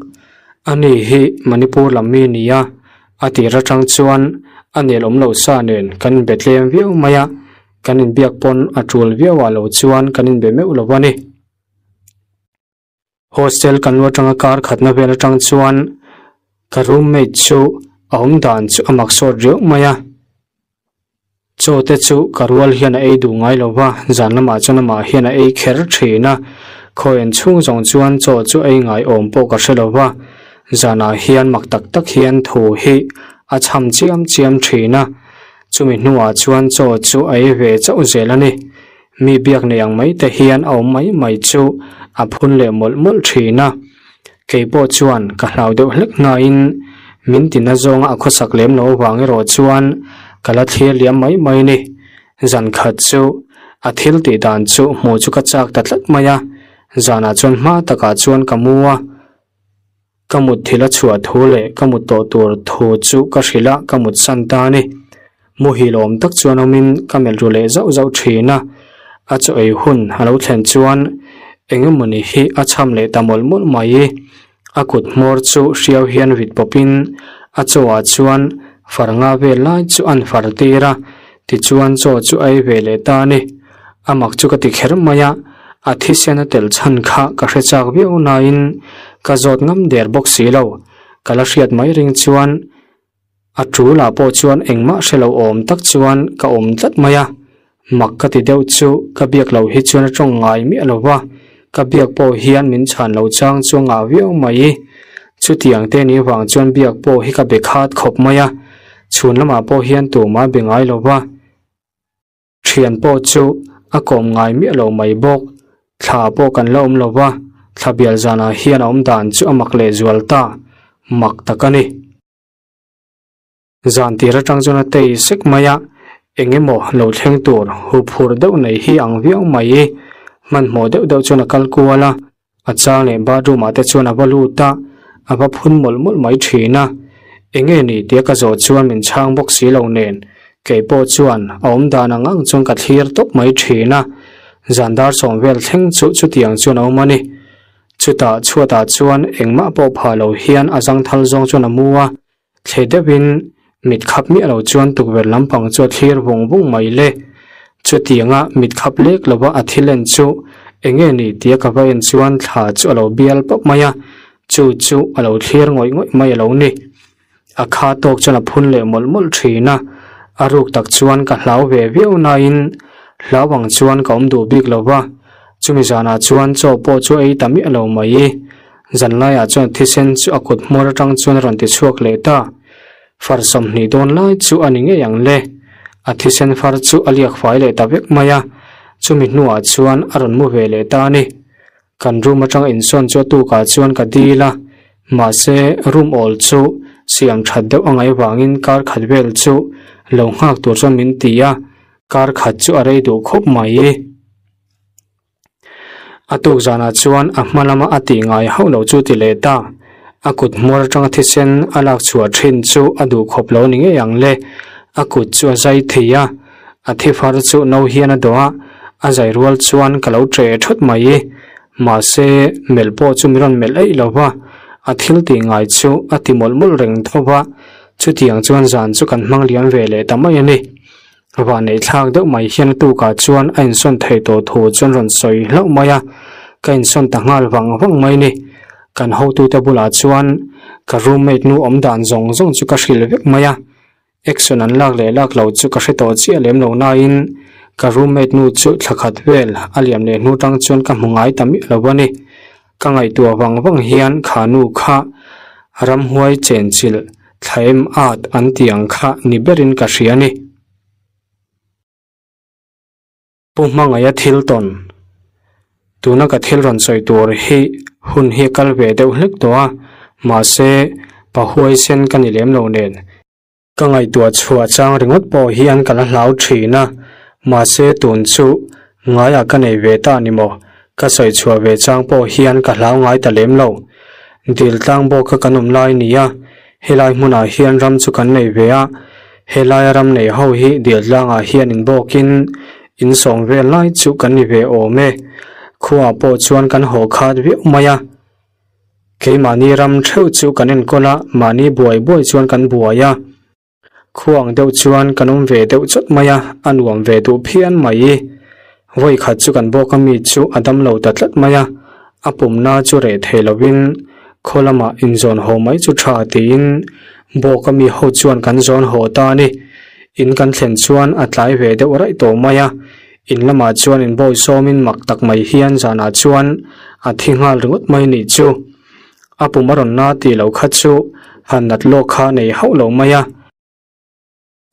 Ani hi Manipur lam mi ni a, a tir atang chuan a nel awm lo sa nen kan inbe tlem viau mai a. Kan inbiak pawn a tul viau ah lo chuan kan inbe meuh lo a ni. Hostel kan lu atanga kar khatna vel atang chuan ka roommate chu a awm dan chu a mak sawt riauh mai a. Chaw te chu ka rual hian a ei duh ngai lo va, zan lamah chuan amah hian a ei kher thin a. Khawian chhung zawng chuan chaw chu ei ngai awm pawh ka hre lo va, zanah hian mak tak tak hian thu hi a chham chiam chiam thin a. Chumi hnuah chuan chaw chu a ei ve chauh zel a ni. Mi biak nei ang mai te hian a awm mai mai chu a phun leh mawlh mawlh thin a. Kei pawh chuan ka hlau deuh hlek hnain min tina zawnga a khawsak lem lo avang erawh chuan ka la thlir liam mai mai ni. Zan khat chu a thil tih dan chu hmuh chu ka chak ta tlat mai a, zanah chuan hma takah chuan ka mu a. Ka mut thil a chhuah thu leh ka mut tawh tur thu chu ka hrilh a, ka mut san ta a ni. Muhil awm tak chuan awmin ka melh ru leh zauh zauh thin a, a chaw ei hun a lo thlen chuan eng emawni hi a chham leh ta mawlh mawlh mai. A kut hmawr chu hriau hian vit pawpin a chawah chuan far nga vel lai chu an far tir a, tichuan chaw chu a ei ve leh ta a ni. A mak chu ka ti kher mai a, a thisen a tel chhan kha ka hre chak viau nain ka zawt ngam der bawk si lo. Ka la hriat mai ring chuan a tul ah pawh chuan engmah hre lo awm tak chuan ka awm tlat mai a. Mak ka ti deuh chu ka biak loh hi chuan a tawng ngai miah lo va, ka biak pawh hian min chhan lo chang chu a ngah viau mai. Chutiang te ni vang chuan biak pawh hi ka be khat khawp mai a, chhun lamah pawh hian tumah be ngai lo va. Thian pawh chu a kawm ngai miah lo mai bawk. Thla pawh kan la awm lo va, thla bial zanah hian a awm dan chu a mak leh zual ta. Mak tak a ni. Zan tir atang chuan a tei sek mai a, eng emaw lo thleng tur huphur deuh nei hi ang viau mai. Hmanhmawh deuh deuh chuan a kal kual a, A chang leh bathroom ah te chuan a va lut a, a va phun mawlh mawlh mai thin a. Enge ni tia ka zawh chuan min chhang bawk si lo nen, kei pawh chuan a awm dan ang ang chuan ka thlir tawp mai thin a. Zan dar sawm vel thleng chu chutiang chuan a awm a ni. Chutah chhuatah chuan engmah pawh phah lo hian a zangthal zawng chuan a mu a, Thle deuhin mit khap miah lo chuan tukverh lampang chu a thlir vung vung mai le. Chutianga mit khap lek lova a thil en chu enge ni tia ka va en chuan thla chu a lo bial pawp mai a, chu chu a lo thlir ngawih ngawih mai a lo ni. A kha tawk chuan a phun leh mawlh mawlh thin a, a ruk tak chuan ka hlau ve viau nain hlau ang chuan ka awm duh bik lo va, chumi zanah chuan chaw pawh chu ei ta miah lo mai. Zanlaiah chuan thisen chu a kut hmawr atang chuan a rawn ti chhuak leh ta. Far 20 dawn lai chu a ni ngei ang le. A thisen far chu a liak fai leh ta vek mai a, chumi hnuah chuan a rawn mu ve leh ta a ni. Kan room atang insawn chu a tukah chuan ka dil a, mahse room awl chu siam that deuh a ngaih vangin kar khat vel chu lo nghak tur chuan min ti a, kar khat chu a rei duh khawp mai. A tuk zanah chuan a hma lama a tih ngai hauh lo chu ti leh ta. A kut hmawr atanga thisen a lak chhuah thin chu a duh khawp lo ni ngei ang le. A kut chu a zai thei a, a thi far chu no hian a dawh a, a zai rual chuan ka lo ṭe thawt mai. Mahse, melh pawh chu mi rawn melh eih lo va, a thil tih ngai chu a ti mawlh mawlh reng tho va, chutiang chuan zan chu kan hmang liam ve leh ta mai a ni. Vanneih thlak deuh mai hian a tukah chuan a insawn theih tawh thu chuan rawn sawi hlauh mai a, ka insawn ta nghal vang vang mai ni. Kan hotute bulah chuan ka roommate nu awm dan zawng zawng chu ka hrilh vek mai a, action an lak leh lak lo chu ka hre tawh chiah lem lo nain ka roommate nu chu thla khat vel a liam leh hnu tang chuan ka hmu ngai ta miah lo a ni. Ka ngaihtuah vang vang hian kha nu kha ramhuai chenchilh thla em at an ti ang kha ni berin ka hria ni. Pu Hmangaia thil tawn. Tuna ka thil rawn sawi tur hi hun hi a kal ve deuh hlek tawh a, mahse pa huaisen ka ni lem lo nen. Ka ngaihtuah chhuah chang ringawt pawh hian ka la hlau thin a, mahse tun chu ngaiah ka nei ve ta ni maw? Ka sawi chhuah ve chang pawh hian ka hlau ngai ta lem lo. Dil tlang bawk kha kan awm lai nia, helai hmunah hian ram chu kan nei ve a, helaia ram nei ho hi dil tlangah hian inbawkin in sawm vel lai chu kan ni ve awm e. Khuaah pawh chuan kan haw khat viau mai a. Keimahni ram theuh chu kan enkawl a, mahni buai buai chuan kan buai a. Khuang deuh chuan kan awm ve deuh chawt mai a, a nuam ve duh phian mai. Vawi khat chu kan bawk a mi chu a dam lo ta tlat mai a, a pumna chu reh thei lovin khaw lamah inzawn haw mai chu tha tiin bawk a mi ho chuan kan zawn haw ta a ni. In kan thlen chuan a tlai ve deuh raih tawh mai a, in lamah chuan inbawi sawmin mak tak mai hian zanah chuan a thi nghal ringawt mai nih chu. A pum a rawn na tih loh kha chu han nat lawk kha nei hauh lo mai a.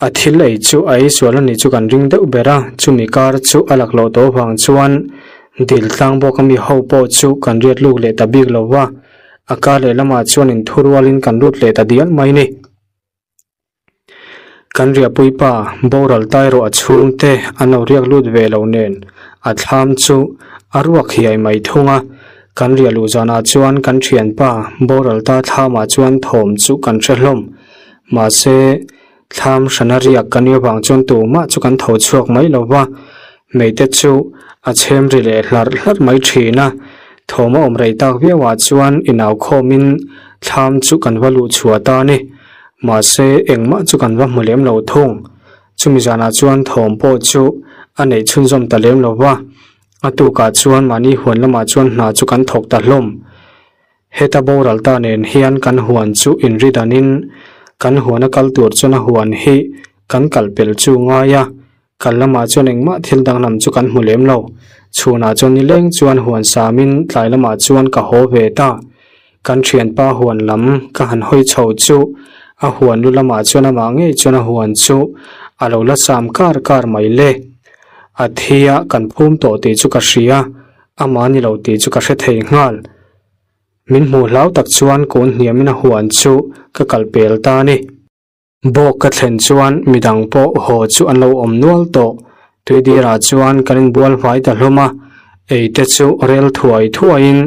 A thil ei chu a ei sual a nih chu kan ring deuh ber a, chumi kar chu a laklawh tawh vang chuan dil tlang bawk ami ho pawh chu kan riat luk leh ta bik lo va, a kar lehlamah chuan inthu rualin kan lut leh ta dial mai ni. Kan riahpui pa boral tai rawh a chhungte an lo riak lut ve lo nen a thlam chu a ruak hiai mai thung a, kan riah luh zanah chuan kan thianpa boral ta thlamah chuan thawm chu kan hre hlawm. Mahse, thlam hrana riak kan nih avang chuan tumah chu kan tho chhuak mai lo va, hmeite chu a chhem ri leh hlarh hlarh mai thin a. Thawm a awm rei tak viauah chuan inau khawmin thlam chu kan va luh chhuah ta a ni. Mahse, engmah chu kan va hmu lem lo thung. Chumi zanah chuan thawm pawh chu a neih chhunzawm ta lem lo va, a tukah chuan mahni huan lamah chuan hna chu kan thawk ta hlawm. Heta boral ta nen hian kan huan chu inri danin kan huana kal tur chuan a huan hi kan kal pel chu ngai a, kal lamah chuan engmah thil danglam chu kan hmu lem lo. Chhunah chuan nileng chuan huan samin tlai lamah chuan ka haw ve ta. Kan thianpa huan lam ka han hawi chho chu a huan lu lamah chuan amah ngei chuan a huan chu a lo la sam kar kar mai le. A thi a kan phum tawh tih chu ka hria, amah ni lo tih chu ka hre thei nghal. Min hmuh hlau tak chuan kun hniamin a huan chu ka kal pel ta a ni. Bawk ka thlen chuan midang pawh haw chu an lo awm nual tawh. Tuidirah chuan kan inbual hmai ta hlawm a, ei te chu rel thuai thuaiin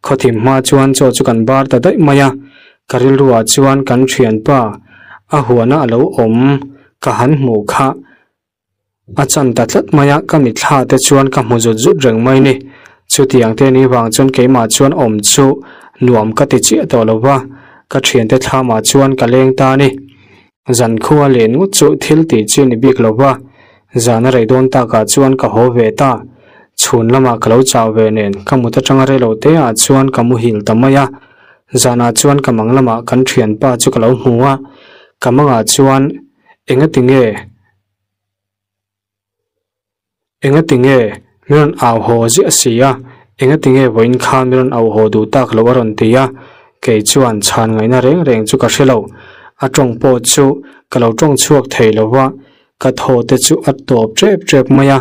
khawthim hma chuan chaw chu kan bar ta daih mai a. Ka rilruah chuan kan thianpa a huana a lo awm ka han hmuh kha A chan ta tlat mai a, ka mitthla te chuan ka hmu zut zut reng mai ni. Chutiang te ni vang chuan keimah chuan awm chu nuam ka ti chiah tawh lo va, ka thiante thlamah chuan ka leng ta a ni. Zan khua len ngawt chu thil tih chi ni bik lo va, zan a rei dawn takah chuan ka haw ve ta. Chhun lamah ka lo chau ve nen ka mut atanga rei lo te ah chuan ka muhil ta mai a. Zanah chuan ka mang lamah kan thianpa chu ka lo hmu a, ka mangah chuan engati nge Engati nge min rawn au haw ziah si a? Engati nge vawiin khan min rawn au haw duh tak loh a rawn ti a? Kei chuan chhan ngaihna reng reng chu ka hre lo. A tawng pawh chu ka lo tawng chhuak thei lo va, ka thaw te chu a tawp tep tep mai a.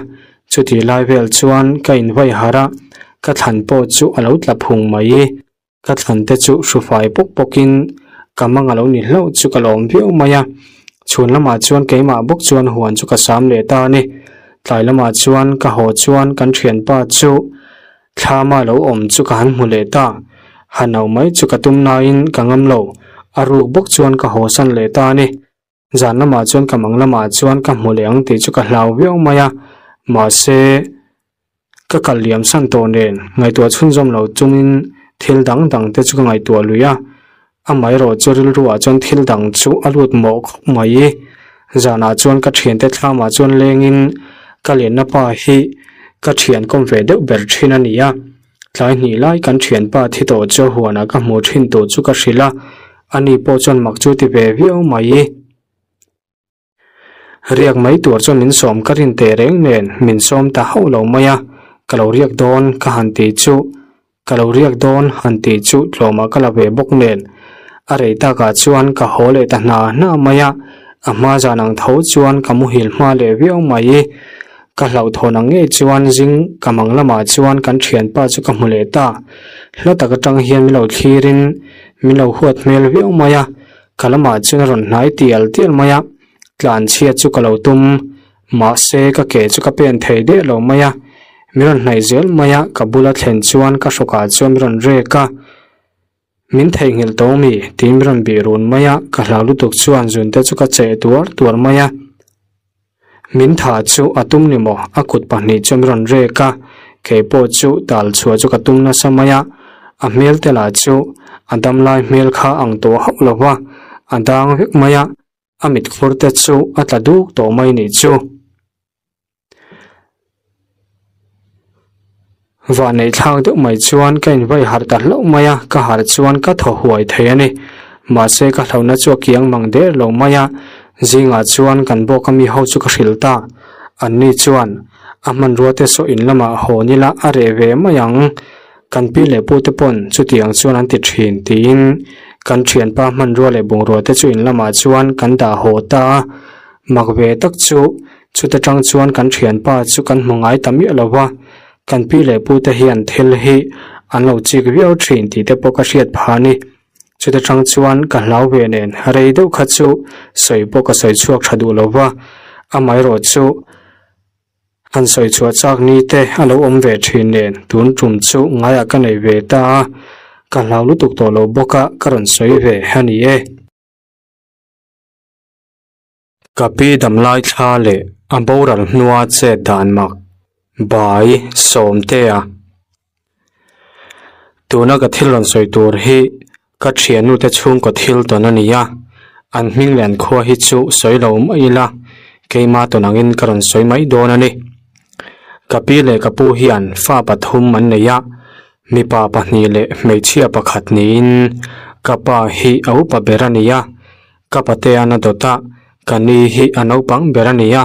Chutih lai vel chuan ka invai harh a, ka thlan pawh chu a lo tla phung mai. Ka thlan te chu hrufai pawk pawkin ka mang a lo ni hlauh chu ka lawm viau mai a. Chhun lamah chuan keimah bawk chuan huan chu ka sam leh ta a ni. Tlai lamah chuan ka haw chuan kan thianpa chu thlama lo awm chu ka han hmu leh ta. Han au mai chu ka tum nain ka ngam lo, a ruk bawk chuan ka haw san leh ta a ni. Zan lamah chuan ka mang lamah chuan ka hmu leh ang tih chu ka hlau viau mai a, mahse ka kal liam san tawh nen ngaihtuah chhunzawm lo chungin thil dang dang te chu ka ngaihtuah lui a, amaherawh chu rilruah chuan thil dang chu a lut mawh khawp mai. Zanah chuan ka thiante thlamah chuan lengin ka lenna pa hi ka thian kawm ve deuh ber thin a ni a. Tlai hnih lai kan thianpa thi tawh chu huanah ka hmuh thin tur chu ka hrilh a, ani pawh chuan mak chu ti ve viau mai. Riak mai tur chuan min sawm ka rin teh reng nen min sawm ta hauh lo mai a, ka lo riak dawn ka han tih chu, ka lo riak dawn han tih chu tlawmah ka la ve bawk nen a rei takah chuan ka haw leh ta hna hna mai a, a hma zan ang tho chuan ka muhil hma leh viau mai. Ka hlauhthawn ang ngei chuan zing ka mang lamah chuan kan thianpa chu ka hmu leh ta. Hla tak atang hian min lo thlirin min lo huat hmel viau mai a, ka lamah chuan a rawn hnai tial tial mai a, tlan chhiat chu ka lo tum. Mahse ka ke chu ka pen thei deuh lo mai a, min rawn hnaih zel mai a, ka bula thlen chuan ka hrawkah chuan min rawn rek a. Min theihnghilh tawh mi? Tiin min rawn bih run mai a, ka hlau lutuk chuan zunte chu ka cheh tuar tuar mai a. Min tha chu a tum ni maw? A kut pahnih chu min rawn rek a, kei pawh chu tal chhuah chu ka tum nasa mai a, a hmel te lah chu a damlai hmel kha ang tawh hauh lo va, a dang vek mai a. A mitkhur te chu a tla duk tawh mai nih chu. Vahneih thlak deuh mai chuan ka invai harh ta hlauh mai a, ka harh chuan ka thaw huai thei a ni. Mahse ka hlauhna chu a kiang mang der lo mai a, zingah chuan kan bawk a mi ho chu ka hrilh ta. Anni chuan a hmanrua te saw in lamah hawn ila a reh ve mai ang, kan pi leh pu te pawn chutiang chuan an ti thin tiin kan thianpa hmanrua leh bungrua te chu in lamah chuan kan dah haw ta a, mak ve tak chu Chuta tang chuan kan thianpa chu kan hmu ngai ta miah lo va, kan pi leh pu te hian thil hi an lo chik viau thin tih te pawh ka hriat phah a ni. Chuta tang chuan ka hlau ve nen rei deuh kha chu sawi pawh ka sawi chhuak tha duh lo va, amaherawh chu han sawi chhuah chak ni te a lo awm ve thin nen tun tum chu ngaiah ka nei ve ta a, ka hlau lutuk tawh lo bawk a ka rawn sawi ve a ni e. Ka pi damlai thla leh a boral hnua chet dan mak bai Sawmtea. Tuna ka thil rawn sawi tur hi ka thiannute chhungkaw thil tawn a ni a, an hming leh an khua hi chu sawi lo mai ila keima tawn angin ka rawn sawi mai dawn a ni. Ka pi leh ka pu hian fa pathum an nei a, mipa pahnih leh hmeichhia pakhat niin ka pa hi a upa ber a ni a. Ka patean a dawt a, ka ni hi a naupang ber a ni a.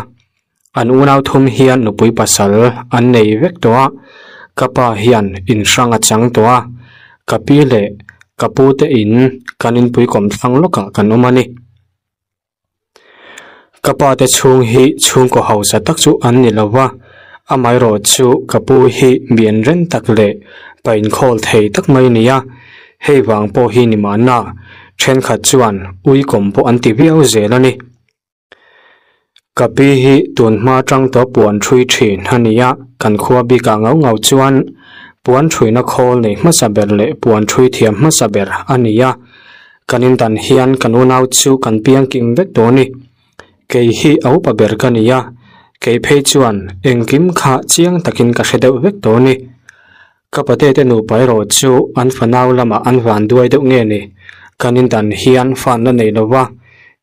An unau thum hian nupui pasal an nei vek tawh a, ka pa hian in hrang a chang tawh a, ka pi leh ka pu te in kan inpui kawm thlang lawkah kan awm a ni. Ka pa te chhung hi chhungkaw hausa tak chu an ni lo va, amaherawh chu ka pu hi mian ren tak leh pa inkhawl thei tak mai a ni a, hei vang pawh hi ni mahna Thenkhat chuan uikawm pawh an ti viau zel a ni. Ka pi hi tun hma tang tawh puan thui thin a ni a, kan khua bikah ngau ngau chuan puan thuina khawl nei hmasa ber leh puan thui thiam hmasa ber a ni a. Kan indan hian kan unau chu kan piang kim vek tawh a ni. Kei hi a upa ber ka ni a, kei phei chuan engkim kha chiang takin ka hre deuh vek tawh a ni. Ka patete nupa erawh chu an fanau lamah an van duai deuh nge ni? Kan indan hian fan la nei lova,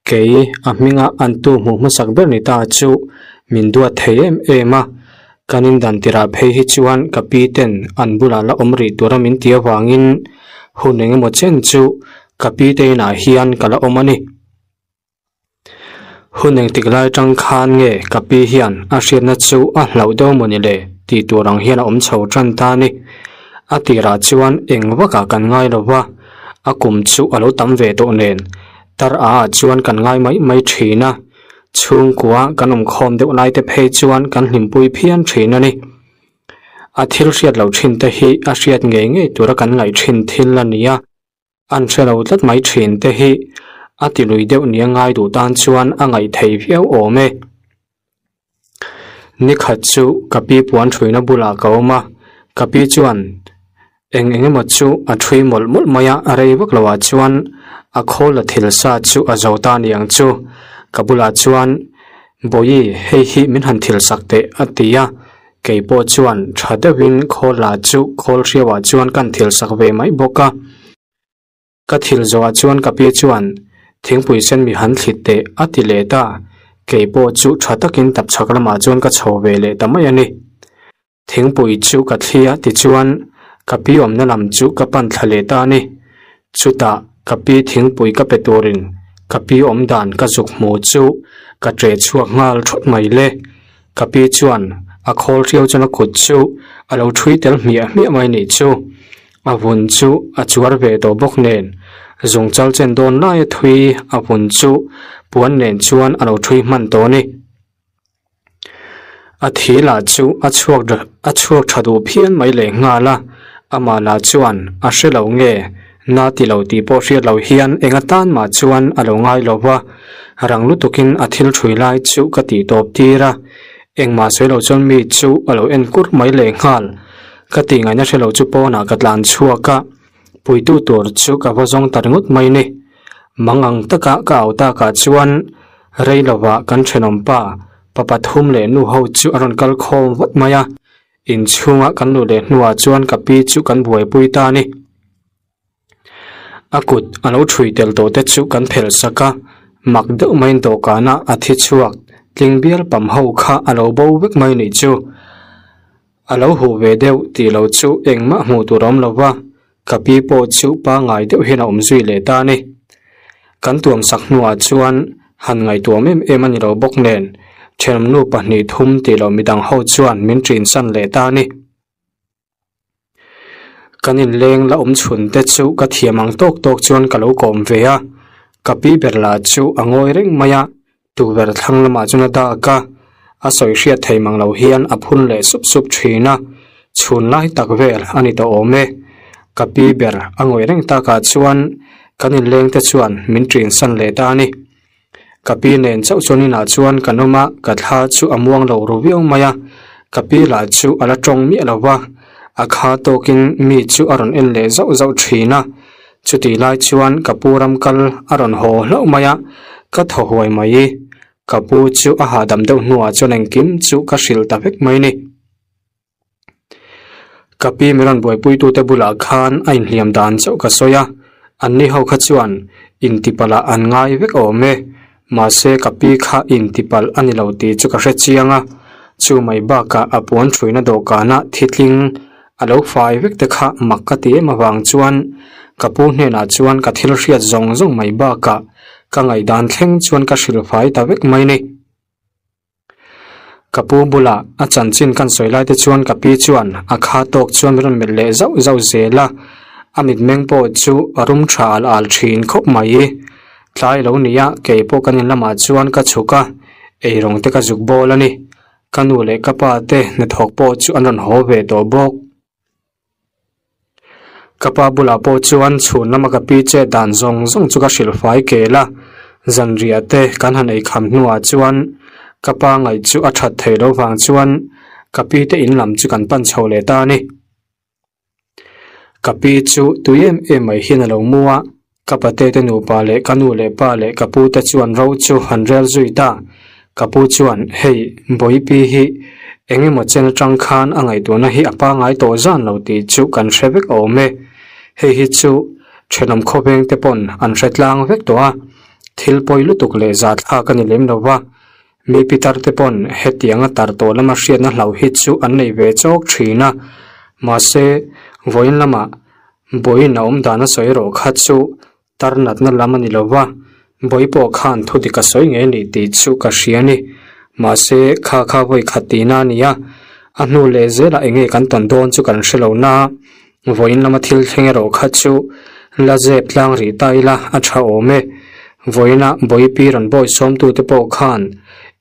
kei a hminga an tu hmuh hmasak ber ni ta chu min duat thei em em a. Kan indan tirah phei hi chuan ka pi ten an bulah la awm rih tura min ti avangin hun engemaw chen chu ka pi te inah hian ka la awm a ni. Hun engtik lai tang khan nge ka pi hian a hriatna chu a hlauh deuh maw ni le tih tur ang hian a awm chho tan ta a ni. A tirah chuan eng vakah kan ngai lo va, a kum chu a lo tam ve tawh nen tar a ah chuan kan ngai mai mai thin a, chhungkua kan awm khawm deuh lai te phei chuan kan hlimpui phian thin a ni. A thil hriat loh thin te hi a hriat ngei ngei tura kan ngaih thin thil a ni a. An hre lo tlat mai thin te hi a ti lui deuh nia ngai duh tan chuan a ngaih thei viau awm e. Nikhat chu ka pi puan thuina bulah ka awm a, ka pi chuan eng eng emaw chu a thui mawlh mawlh mai a, rei vak loah chuan a khawl la thil sa chu a zo ta niang chu. Ka bulah chuan, Bawihi, hei hi min han thil sak teh a ti a. Kei pawh chuan tha deuhin khawl lah chu khawl hriauah chuan kan thil sak ve mai bawk a. Ka thil zawhah chuan ka pi chuan thingpui sen mi han thlit teh a ti leh ta. Kei pawh chu tha takin tapchhak lamah chuan ka chho ve leh ta mai a ni. Thingpui chu ka thli a tichuan ka pi awmna lam chu ka pan thla leh ta a ni. Chutah ka pi thingpui ka pe turin ka pi awm dan ka zuk hmu chu ka ṭeh chhuak nghal thawt mai le. Ka pi chuan a khawl hriau chuan a kut chu a lo ṭhui tel hmiah hmiah mai nih chu. A vun chu a chuar ve tawh bawk nen zung chal chen dawn laia thui a vun chu puan nen chuan a lo ṭhui hman tawh a ni. A thi lah chu a chhuak a chhuak tha duh phian mai leh nghal a, amah lah chuan a hre lo nge na ti lo tih pawh hriat loh hian eng atan mah chuan a lo ngai lo va, rang lutukin a thil thui lai chu ka tih tawp tir a, engmah sawi lo chuan mi chu a lo en kur mai leh nghal. Ka tih ngaihna hre lo chu pawnah ka tlan chhuak a, puitu tur chu ka va zawng ta ringawt mai ni. Mang ang taka ka au takah chuan rei lovah kan thenawm pa, pa pathum leh nu ho chu a rawn kal khawm vat mai a, inchhunga kan luh leh hnuah chuan ka pi chu kan buaipui ta a ni. A kut a lo thui tel tawh te chu kan phelh sak a, Mak deuh maiin dawhkana a thi chhuak tling bial pam ho kha a lo bo vek mai nih chu. A lo huh ve deuh tih lo chu engmah hmuh tur a awm lo va, ka pi pawh chu pangngai deuh hian a awm zui leh ta a ni. Kan tuam sak hnuah chuan han ngaihtuam em em a ni lo bawk nen, thenawmnu pahnih thum tih loh midang ho chuan min ṭinsan leh ta a ni. Kan inleng la awm chhun te chu ka thiam ang tawk tawk chuan ka lo kawm ve a, ka pi ber lah chu a ngawi reng mai a, tukverh thlang lamah chuan a dak a, a sawi hriat thei mang lo hian a phun leh sup sup thin a, chhun lai tak vel a ni tawh awm e. Ka pi ber a ngawih reng takah chuan kan inleng te chuan min ṭinsan leh ta a ni. Ka pi nen chauh chuan inah chuan kan awm a, ka thla chu a muang lo ru viau mai a, ka pi lah chu a la tawng miah lo va, a kha tawkin mi chu a rawn en leh zauh zauh thin a, chutih lai chuan ka pu ram kal a rawn haw hlauh mai a, ka thaw huai mai. Ka pu chu a hahdam deuh hnuah chuan engkim chu ka hrilh ta vek mai ni. Ka pi min rawn buaipuitute bulah khan a inhliam dan chauh ka sawi a, anni ho kha chuan intipalh ah an ngai vek awm e, mahse ka pi kha intipalh a ni lo tih chu ka hre chiang a, chu mai bakah a puan thuina dawhkanah thitling a lo fai vek te kha mak ka ti em avang chuan ka pu hnenah chuan ka thil hriat zawng zawng mai bakah ka ngaihdan thleng chuan ka hrilhfai ta vek mai ni. Ka pu bulah a chanchin kan sawi lai te chuan ka pi chuan a kha tawk chuan min rawn melh leh zauh zauh zel a, a mitmeng pawh chu a rum tha al al thin khawp mai. Tlai lo nia kei pawh kan in lamah chuan ka chhuk a, eirawng te ka zuk bawl a ni. Ka nu leh ka pa te hnathawk pawh chu an rawn haw ve tawh bawk. Ka pa bulah pawh chuan chhun lama ka pi che dan zawng zawng chu ka hrilh fai kel a, zanriah te kan han ei kham hnuah chuan ka pa ngaih chu a that thei lo vang chuan ka pi te in lam chu kan pan chho leh ta a ni. Ka pi chu tui em em mai hian a lo mu a, Ka pate te nupa leh ka nu leh pa leh ka pu te chuan ro chu han rel zui ta. Ka pu chuan, Hei, Bawipi hi eng emaw chen atang khan a ngaihtuahna hi a pangngai tawh zan lo tih chu kan hre vek awm e. Hei hi chu thenawm khawveng te pawn an hre tlang vek tawh a, thil pawi lutuk leh zahthlak a ni lem lo va. Mi pitar te pawn hetianga tar tawh lama hriatna hlau hi chu an nei ve chawk thin a. Mahse, vawiin lamah Bawiin a awm dan a sawi erawh kha chu tar natna lam a ni lo va, Bawi pawh khan thu dik a sawi ngei a nih tih chu ka hria a ni. Mahse, kha kha vawi khat tihna a ni a, a hnu leh zelah eng nge kan tawn dawn chu kan hre lo na. Vawiin lama thil thleng erawh kha chu la zep tlang rih ta ila a tha awm e. Vawiina Bawi pi rawn bawi sawmtute pawh khan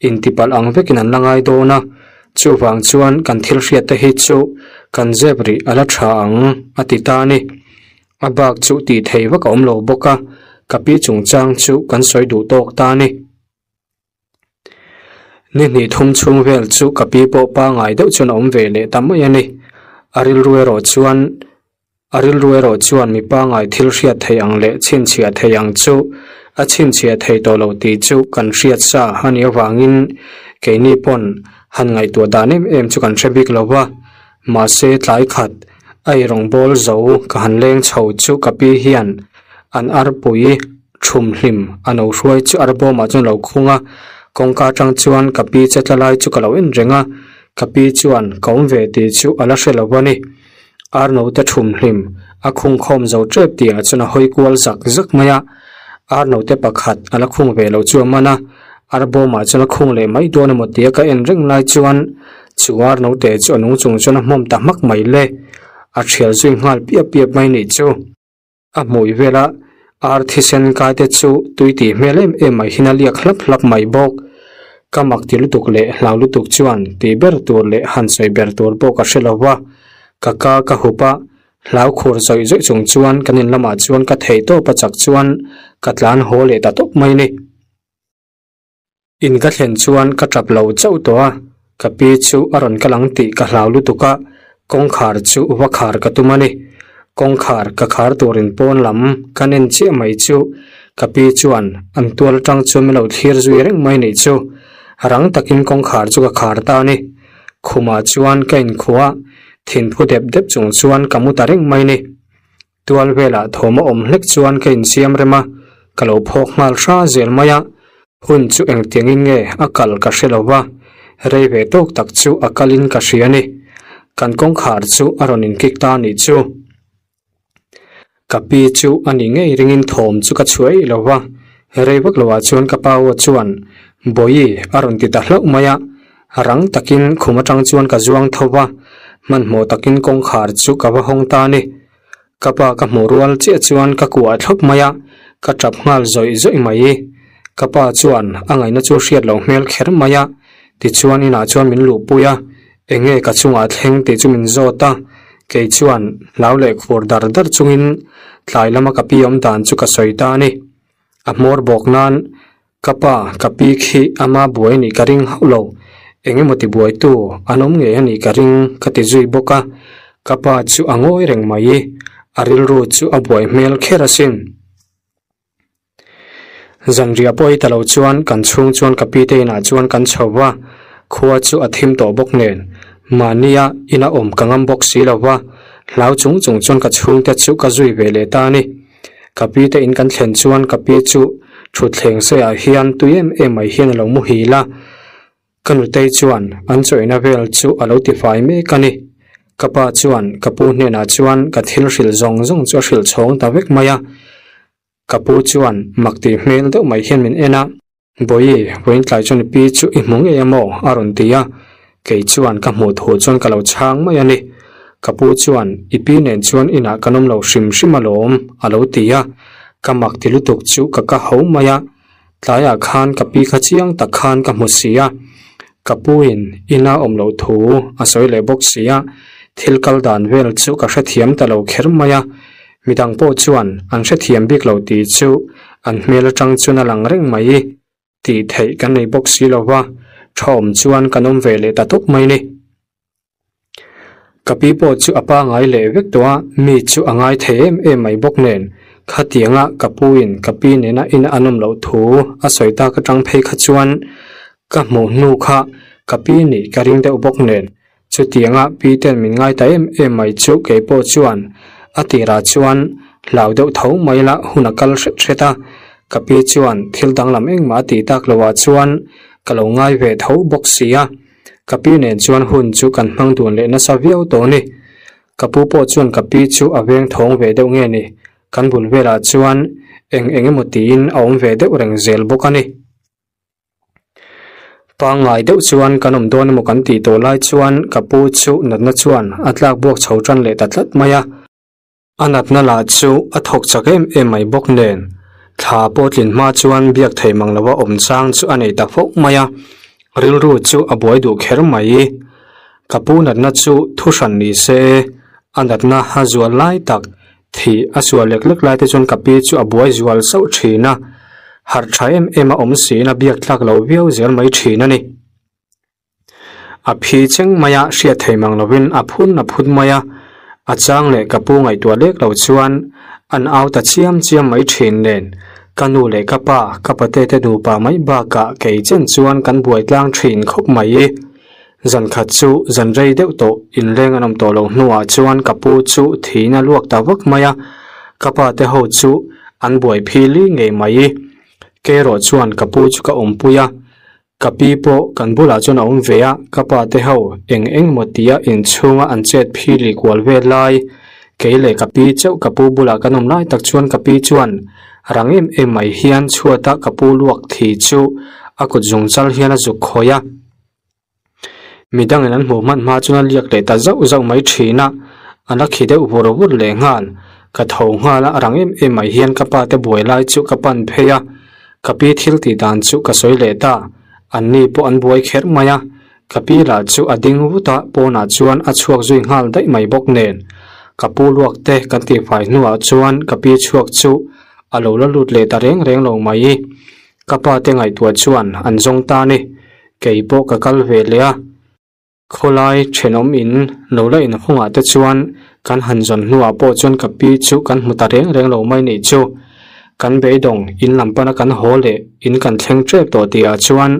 intipalh ang vekin an la ngai dawn a, Chuvang chuan kan thil hriat te hi chu kan zep rih a la tha ang a ti ta a ni. A bak chu tih thei vak a awm lo bawk a, ka pi chungchang chu kan sawi duh tawk ta a ni. Ni hnih thum chhung vel chu ka pi pawh pangai deuh chuan a awm ve leh ta mai a ni. A rilru erawh chuan A rilru erawh chuan mi pangai thil hriat thei ang leh chhinchhiah thei ang chu a chhinchhiah thei tawh lo tih chu kan hriat sa a nih avangin keini pawn han ngaihtuah dan em em chu kan hre bik lo va. Mahse tlai khat a eirawng bawl zo ka han leng chho chu ka pi hian an arpui thum hlim a no hruai chu arbawmah chuan a lo khung a, kawngka atang chuan ka pi che tla lai chu ka lo en reng a, ka pi chuan ka awm ve tih chu a la hre lo a ni. Arnote thum hlim a khung khawm zo tep tih ah chuan a hawi kual zak zak mai a, Arnote pakhat a la khung ve loh chu a man a, Arbawm ah chuan a khung leh mai dawn emaw tia ka en reng lai chuan chu Arnote chu a nung chung chuan a hmawm ta hmak mai le, a thial zui nghal piap piap mai nih chu. A hmui vela ar thisen kai te chu tui tih hmel em em mai hian a liak hlap hlap mai bawk. Ka mak ti lutuk leh hlau lutuk chuan tih ber tur leh han sawi ber tur pawh ka hre lo va, ka ka ka hup a, hlau khur zawih zawih chung chuan kan in lamah chuan ka thei tawp a chak chuan ka tlan haw leh ta tawp mai ni. In ka thlen chuan ka tap lo chauh tawh a, ka pi chu a rawn kal ang tih ka hlau lutuk a, kawngkhar chu va khar ka tum a ni. Kawngkhar ka khar turin pawn lam ka en chiah mai chu ka pi chuan an tual atang chuan min lo thlir zui reng mai nih chu. Rang takin kawngkhar chu ka khar ta a ni. Khumah chuan ka inkhuh a, thinphu dep dep chung chuan ka mu ta reng mai ni. Tual velah thawm a awm hlek chuan ka insiam rem a, ka lo phawk nghal hra zel mai a. Hun chu engtiangin nge a kal ka hre lo va, rei ve tawk tak chu a kalin ka hria a ni. Kan kawngkhar chu a rawn inkik ta a nih chu. Ka pi chu a ni ngei ringin thawm chu ka chhuah eih lo va, rei vak loah chuan ka pa aw chuan Bawihi a rawn ti ta hlauh mai a, rang takin khum atang chuan ka zuang tho va, hmanhmawh takin kawngkhar chu ka va hawng ta a ni. Ka pa ka hmuh rual chiah chuan ka kuah thlawp mai a, ka tap nghal zawih zawih mai. Ka pa chuan a ngaihna chu hriat loh hmel kher mai a, tichuan inah chuan min luhpui a, Enge ka chungah thleng tih chu min zawt a, kei chuan hlau leh khur dar dar chungin tlai lama ka pi awm dan chu ka sawi ta a ni. A hmawr bawk nan ka pa ka pi khi ama buai nih ka ring hauh lo, engemaw ti buaitu an awm ngei a nih ka ring ka ti zui bawk a, ka pa chu a ngawi reng mai, a rilru chu a buai hmel kher asin. Zanriah pawh ei ta lo chuan kan chhung chuan ka pi te inah chuan kan chho va, khua chu a thim tawh bawk nen mahnia ina awm ka ngam bawk si lo va, hlau chung chung chuan ka chhungte chu ka zui ve leh ta a ni. Ka pi te in kan thlen chuan ka pi chu thutthleng seiah hian tui em em mai hian a lo muhil a, Ka nutei chuan an chawihna vel chu a lo tifai mek a ni. Ka pa chuan ka pu hnenah chuan ka thil hrilh zawng zawng chu a hrilh chhawng ta vek mai a. Ka pu chuan mak tih hmel deuh mai hian min en a. Bawihi, vawiin tlai chuan i pi chu i hmu ngei a maw? a rawn ti a. Kei chuan ka hmuh thu chuan ka lo chhang mai a ni. Ka pu chuan i pi nen chuan inah kan awm lo hrim hrim alawm a lo ti a. Ka mak ti lutuk chu ka ka ho mai a. Tlaiah khan ka pi kha chiang tak khan ka hmu si a, ka puin ina awm loh thu a sawi leh bawk si a, thil kal dan vel chu ka hrethiam ta lo kher mai a, midang pawh chuan an hrethiam bik lo tih chu an hmel atang chuan a lang reng mai tih theih kan nei bawk si lo va, tha awm chuan kan awm ve leh ta tawp mai ni. Ka pi pawh chu a pangai leh vek tawh a, mi chu a ngai thei em em mai bawk nen, khatianga ka puin ka pi nena ina an awm loh thu a sawi tak atang phei kha chuan ka hmuh hnu kha ka pi nih ka ring deuh bawk nen, chutianga pi ten min ngai ta em em mai chu kei pawh chuan a tirah chuan hlau deuh tho mai la hun a kal hret hret a, ka pi chuan thil danglam engmah a tih tak loah chuan ka lo ngai ve tho bawk si a. Ka pi nen chuan hun chu kan hmang dun leh nasa viau tawh a ni. Ka pu pawh chuan ka pi chu a veng thawng ve deuh nge ni, kan bul velah chuan eng eng emaw tiin a awm ve deuh reng zel bawk a ni. Pangngai deuh chuan kan awm dawn emaw kan tih tawh lai chuan ka pu chu natna chuan a tlak buak chho tan leh ta tlat mai a. A natna lah chu a thawk chak em em mai bawk nen, thla pawh tlin hma chuan biak thei mang lova awm chang chu a nei ta fo mai a, rilru chu a buai duh kher mai. Ka pu natna chu thu hran ni se, a natna a zual lai tak, thih a sual lek lek lai te chuan ka pi chu a buai zual sauh thin a, harh tha em em a awm siin a biak tlak loh viau zel mai thin a ni. A phi cheng mai a, hriat thei mang lovin a phun a phun mai a, a chang leh ka pu ngaihtuah lek lo chuan an au ta chiam chiam mai thin nen, ka nu leh ka pa, ka pate te nupa mai bakah kei chen chuan kan buai tlang thin khawp mai. Zan khat chu zan rei deuh tawh inleng an awm tawh loh hnuah chuan ka pu chu thiin a luak ta vak mai a, ka pa te ho chu an buai phili ngei mai. Kei erawh chuan ka pu chu ka awmpui a, Ka pi pawh kan bulah chuan a awm ve a, ka pa te ho eng eng maw tia inchhunga an chet phi li kual vel lai, kei leh ka pi chauh ka pu bulah kan awm lai tak chuan ka pi chuan rang em em mai hian chhuata ka pu luak thi chu a kut zung chal hian a zuk khawih a. Midangin an hmuh hman hma chuan a liak leh ta zauh zauh mai thin a, a la khi deuh vur vur leh nghal. Ka tho nghal a, rang em em mai hian ka pa te buai lai chu ka pan phei a, Ka pi thil tih dan chu ka sawi leh ta, an ni pawh an buai kher mai a, ka pi lah chu a ding vut a, pawnah chuan a chhuak zui nghal daih mai bawk nen. Ka pu luak te kan tihfai hnuah chuan ka pi chhuak chu a lo la lut leh ta reng reng lo mai. Ka pa te ngaihtuah chuan an zawng ta ni, kei pawh ka kal ve leh a. Khawlai thenawm in lo la inhawngah te chuan kan han zawn hnuah pawh chuan ka pi chu kan hmu ta reng reng lo mai nih chu. Kan beidawng in lam pana kan haw leh in kan thleng tep tawh tihah chuan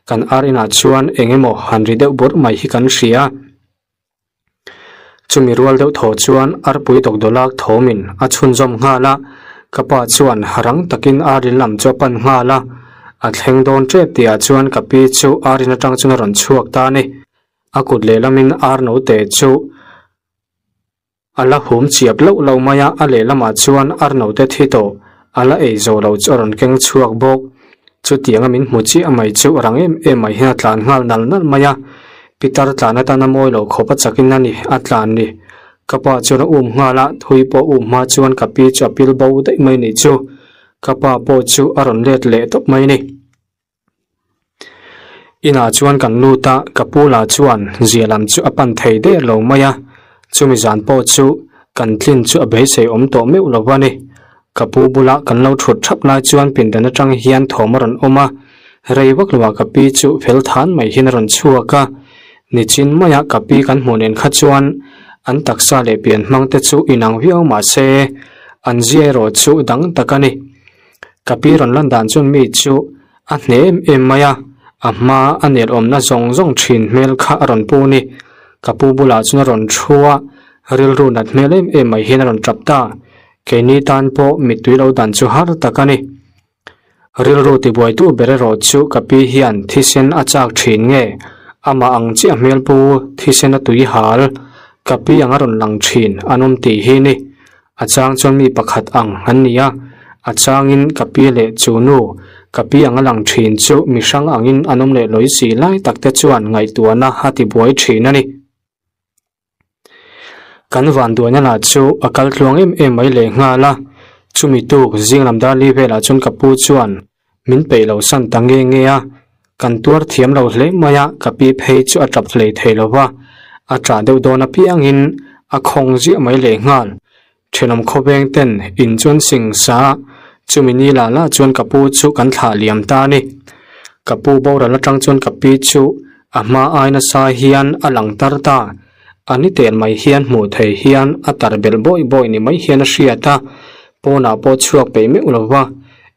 kan ar inah chuan eng emaw han ri deuh bawrh mai hi kan hria. Chumi rual deuh thaw chuan arpui dawkdawlak thawmin a chhunzawm nghal a, ka pa chuan rang takin ar in lam chu a pan nghal a. A thleng dawn tep tihah chuan ka pi chu ar in atang chuan a rawn chhuak ta a ni. A kut lehlamin ar note chu a la hum chiap loh loh mai a, a lehlamah chuan ar note thi tawh a la ei zawh loh chu a rawn keng chhuak bawk. Chutianga min hmu chiah mai chu rang em em mai hian a tlan nghal nal nal mai a, pitar tlan atana mawi lo khawp a chakin a ni, a tlan ni. Ka pa chuan a um nghal a, thui pawh um hma chuan ka pi chu a pil bo daih mai nih chu. Ka pa pawh chu a rawn let leh tawp mai ni. Inah chuan kan lut a, ka pu lah chuan zia lam chu a pan thei der lo mai a, chumi zan pawh chu kan tlin chu a beisei awm tawh meuh lo a ni. Ka pu bula kan lo thut thap lai chuan pindan atang hian thawm a rawn awm a, rei vak loah ka pi chu fel than mai hian a rawn chhuak a, nichin maia ka pi kan hmuh nen kha chuan an taksa leh pian hmang te chu inang viau mah se an zia erawh chu dang tak a ni. Ka pi rawn lan dan chuan mi chu a hne em em mai a, a hma a nel awmna zawng zawng thin hmel kha a rawn pu ni. Ka pu bulah chuan a rawn thu a, rilru nat hmel em em mai hian a rawn tap ta. Keini tan pawh mittui lo dan chu har tak a ni. Rilru tibuaitu ber erawh chu ka pi hian thisen a chak thin nge, amah ang chiah hmel pu thisen a tui hal, ka pi ang a rawn lang thin an awm tih hi ni. A chang chuan mi pakhat ang an ni a, a changin ka pi leh chu nu, ka pi ang a lang thin chu mi hrang angin an awm leh lawi si lai tak te chuan ngaihtuahna a ti buai thin a ni. Kan vanduaina lah chu a kal tluang em em mai leh nghal a, chumi tuk zing lam dar li velah chuan ka pu chuan min peih lo san ta nge nge a, kan tuar thiam lo hle mai a, ka pi phei chu a tap hlei thei lo va, a ṭah deuh dawn apiangin a khawng ziah mai leh nghal. Thenawm khawveng ten in chuan sing sa a, chumi ni lah lah chuan ka pu chu kan thlah liam ta a ni. Ka pu boral atang chuan ka pi chu a hma ai nasa hian a lang tar ta, a ni tel mai hian hmuh thei hian a tar belh bawih bawih ni mai hian a hriat a, pawnah pawh chhuak peih meuh lo va,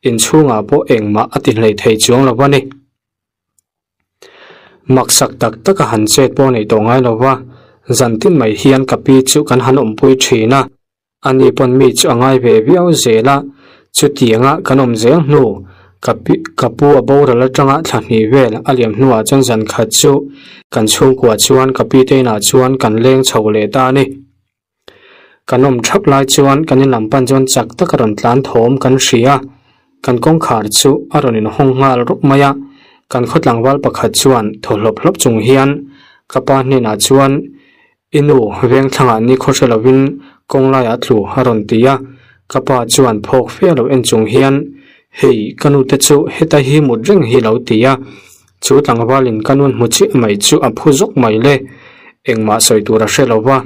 inchhungah pawh engmah a ti hlei thei chuang lo a ni. Maksak tak tak a han chet pawh nei tawh ngai lo va, zan tin mai hian ka pi chu kan han awmpui thin a, ani pawn mi chu a ngai ve viau zel a, chutianga kan awm zel hnu ka pi ka pu a boral atanga thla hnih vel a liam hnuah chuan zan khat chu kan chhungkua chuan ka pi te inah chuan kan leng chho leh ta a ni. Kan awm thap lai chuan kan in lam pan chuan chak tak a rawn tlan thawm kan hria a, kan kawngkhar chu a rawn inhawng nghal rup mai a, kan khaw tlangval pakhat chuan thaw hlawp hlawp chung hian ka pa hnenah chuan I nu veng thlangah ni khaw hre lovin kawng laiah tlu a rawn ti a, ka pa chuan phawk fe lo en chung hian hei ka nu te chu heta hi mut reng hi lo ti a, Chu tlangvalin ka nun hmu chiah mai chu a phu zawk mai le. Engmah sawi tur a hre lo va,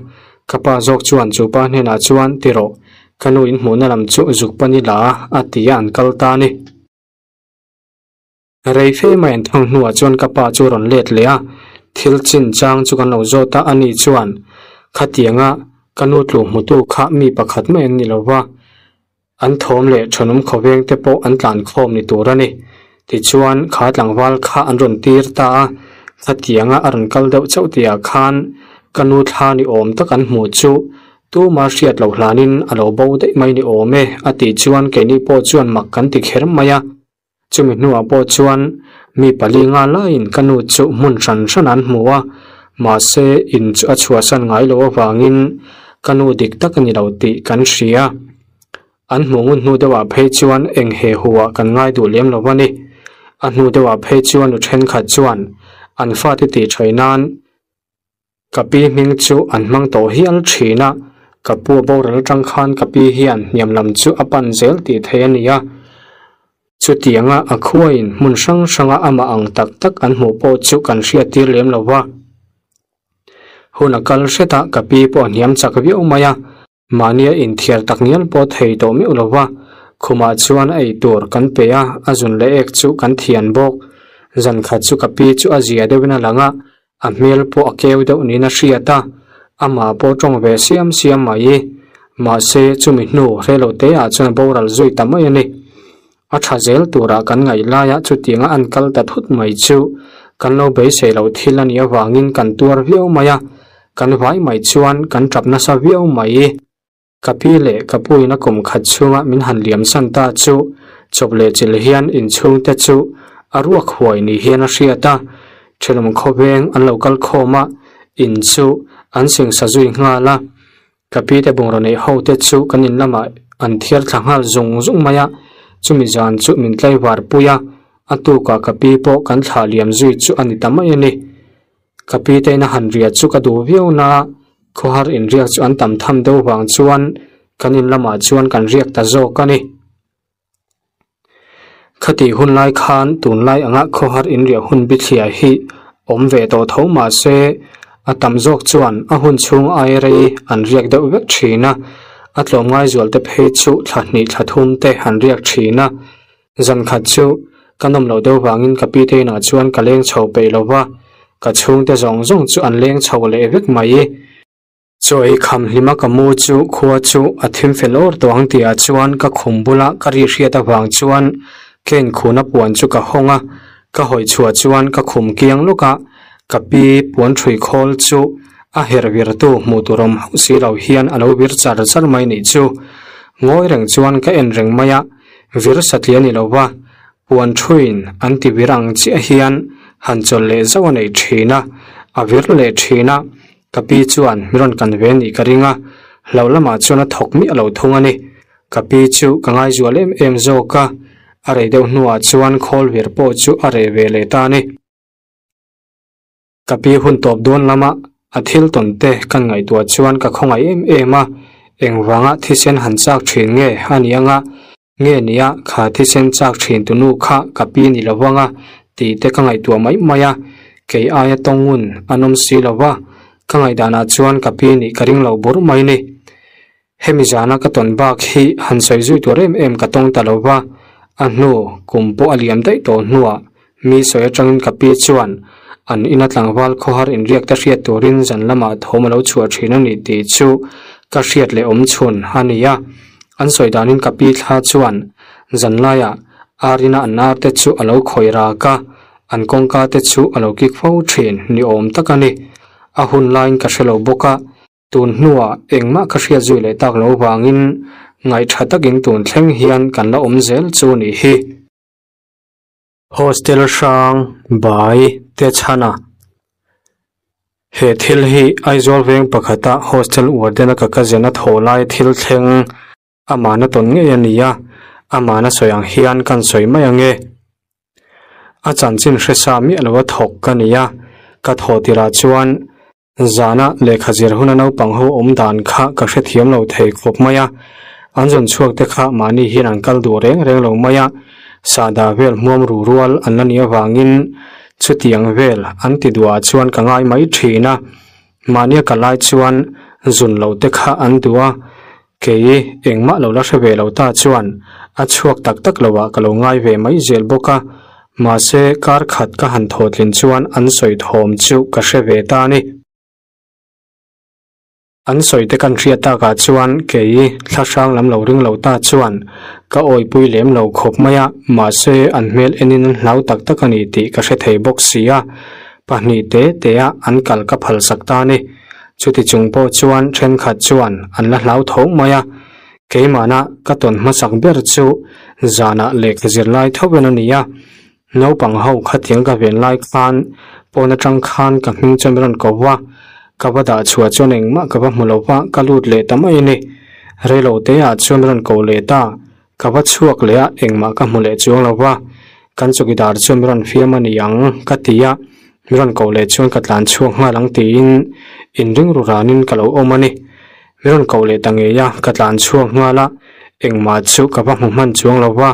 ka pa zawk chuan chu pa hnenah chuan ti rawh, ka nu in hmuhna lam chu zuk pan i la a ti a an kal ta a ni. Rei fe mai an thang hnuah chuan ka pa chu a rawn let leh a, thil chin chang chu kan lo zawt a, ani chuan khatianga ka nu tlu hmutu kha mi pakhat mai an ni lo va, An thawm leh thenawm khawveng te pawh an tlan khawm ni tur a ni. Tichuan, kha tlangval kha an rawn tir ta a, khatianga a rawn kal deuh chauh tihah khan ka nu thla ni awm tak an hmuh chu tuma hriat loh hlanin a lo bo daih mai ni awm e a tih chuan keini pawh chuan mak kan ti kher mai a. Chumi hnuah pawh chuan mi pali nga laiin ka nu chu hmun hran hran an hmu a, mahse in chu a chhuahsan ngai loh avangin ka nu dik tak a ni lo tih kan hria. An hmuh ngun hnu deuhah phei chuan eng he huah kan ngai duh lem lo a ni. A hnu deuhah phei chuan nu thenkhat chuan an fate tih thaih nan Ka pi hming chu an hmang tawh hial thin a, ka pu a boral atang khan ka pi hian hniam lam chu a pan zel tih theih a ni a. Chutianga a khuain hmun hrang hranga amah ang tak tak an hmuh pawh chu kan hriat tir lem lo va. Hun a kal hret a, ka pi pawh a hniam chak viau mai a. Mahnia inthiar tak ngial pawh thei tawh meuh lo va, khumah chuan a ei tur kan pe a, a zun leh ek chu kan thian bawk. Zan khat chu ka pi chu a zia deuhin a lang a, a hmel pawh a keu deuh niin a hriat a, amah pawh tawng ve siam siam mai. Mahse, chumi hnu hrelo te ah chuan a boral zui ta mai a ni. A tha zel turah kan ngaih laia chutianga an kal ta thut mai chu kan lo beisei loh thil a nih avangin kan tuar viau mai a, kan vai mai chuan kan tap nasa viau mai. Ka pi leh ka puin a kum khat chhunga min han liam san ta chu Chawp leh chilh hian inchhung te chu a ruak huai ni hian a hriat a, thenawm khawveng an lo kal khawm a, in chu an singsa zui nghal a. Ka pi te bungraw neih ho te chu kan in lamah an thiar thla nghal zung zung mai a, chumi zan chu min tlaivar pui a, a tukah ka pi pawh kan thlah liam zui chu a ni ta mai a ni. Ka pi te ina han riah chu ka duh viau na, khawhar inriak chu an tam tham deuh vang chuan kan in lamah chuan kan riak ta zawk a ni. Khatih hun lai khan tunlai anga khawhar inriah hun bithliah hi awm ve tawh tho mah se a tam zawk chuan a hun chhung ai rei an riak deuh vek thin a, a tlawmngai zual te phei chu thla hnih thla thum te an riak thin a. Zan khat chu ka nawm loh deuh vangin ka pi te inah chuan ka leng chho peih lo va, ka chhungte zawng zawng chu an leng chho leh vek mai. Chaw ei kham hlima ka mu chu khua chu a thim fel awr tawh ang tihah chuan ka khum bula ka ri hriat avang chuan ka inkhuna puan chu ka hawng a, ka hawi chhuah chuan ka khum kiang lawk a, ka pi puan ṭhui khawl chu a herh virtu hmuh tur awm hauh si lo hian a lo vir char char mai nih chu. Ngawi reng chuan ka en reng mai a, vir satliah a ni lo va, Puan thuin an ti vir ang chiah hian han chawlh leh zauh a nei thin a, a vir leh thin a, ka pi chuan mi rawn kan ve nih ka ring a, hlauh lamah chuan a thawk miah lo thung a ni. Ka pi chu ka ngaizual em em zawk a, a rei deuh hnuah chuan khawl vir pawh chu a reh ve leh ta a ni. Ka pi hun tawp dawn lama a thil tawn te kan ngaihtuah chuan ka khawngaih em em a, engvanga thisen han chak thin nge a ni anga, nge nia kha thisen chak thin tu nu kha ka pi ni lo vanga tih te ka ngaihtuah mai mai a, kei aia tawngun an awm si lo va, ka ngaihdanah chuan ka pi nih ka ring lo bur mai ni. Hemi zana ka tawn bak hi han sawi zui tur em em ka tawng ta lo va, a hnu kum pawh a liam daih tawh hnuah mi sawi atangin ka pi chuan an ina tlangval khawhar inriak te hriat turin zan lamah thawm a lo chhuah thin a ni tih chu ka hriat leh awm chhun a ni a. An sawi danin ka pi thla chuan zan laiah ar ina an ar te chu a lo khawih rak a, an kawngka te chu a lo kik fo thin ni awm tak a ni. A hun laiin ka hre lo bawk a. Tun hnuah engmah ka hriat zui leh tak lo vangin ngaihṭha takin tun thleng hian kan la awm zel chu nih hi. Hostel hrang bai te chhana He thil hi Aizawl veng pakhata hostel warden a ka cousin a thawh lai thil thleng amahna tawn ngei a ni a, amahna sawi ang hian kan sawi mai ang e. A chanchin hre sa miah lo a thawk ka ni a, ka thawh tirah chuan Zana lehkha zir huna naupang ho awm dan kha ka hrethiam lo thei khawp mai a, an zawn chhuak te kha mahni hian an kal duh reng reng lo mai a, sahdah vel hmuam ru rual an la nih avangin chutiang vel an ti duhah chuan ka ngai mai thin a, mahnia ka lai chuan zun lo te kha an duh a, kei engmah lo la hre ve lo ta chuan a chhuak tak tak loah ka lo ngai ve mai zel bawk a, mahse kar khat ka han thawhtlin chuan an sawi thawm chu ka hre ve ta a ni. An sawi te kan hriat takah chuan kei thla hrang lam lo ring lo ta chuan ka awipui lem lo khawp mai a, mahse an hmel enin an hlau tak tak a ni tih ka hre thei bawk si a, pahnih te te a an kal ka phalsak ta a ni. Chuti chung pawh chuan thenkhat chuan an la hlau tho mai a, keimahna ka tawn hmasak ber chu zanah lehkha zir lai tho in a ni a, naupang ho khatiang ka ven lai khan pawn atang khan ka hming chuan min rawn ko va, ka va dah chhuah chuan engmah ka va hmu lo va, ka lut leh ta mai a ni. Reilo te ah chuan min rawn ko leh ta, ka va chhuak leh a engmah ka hmu leh chuang lo va, kan chawkidar chuan min rawn fiam a ni ang ka ti a, min rawn koh leh chuan ka tlan chhuak nghal ang tiin inring ru ranin ka lo awm a ni. Min rawn koh leh ta ngei a, ka tlan chhuak nghal a, engmah chu ka va hmu hman chuang lo va,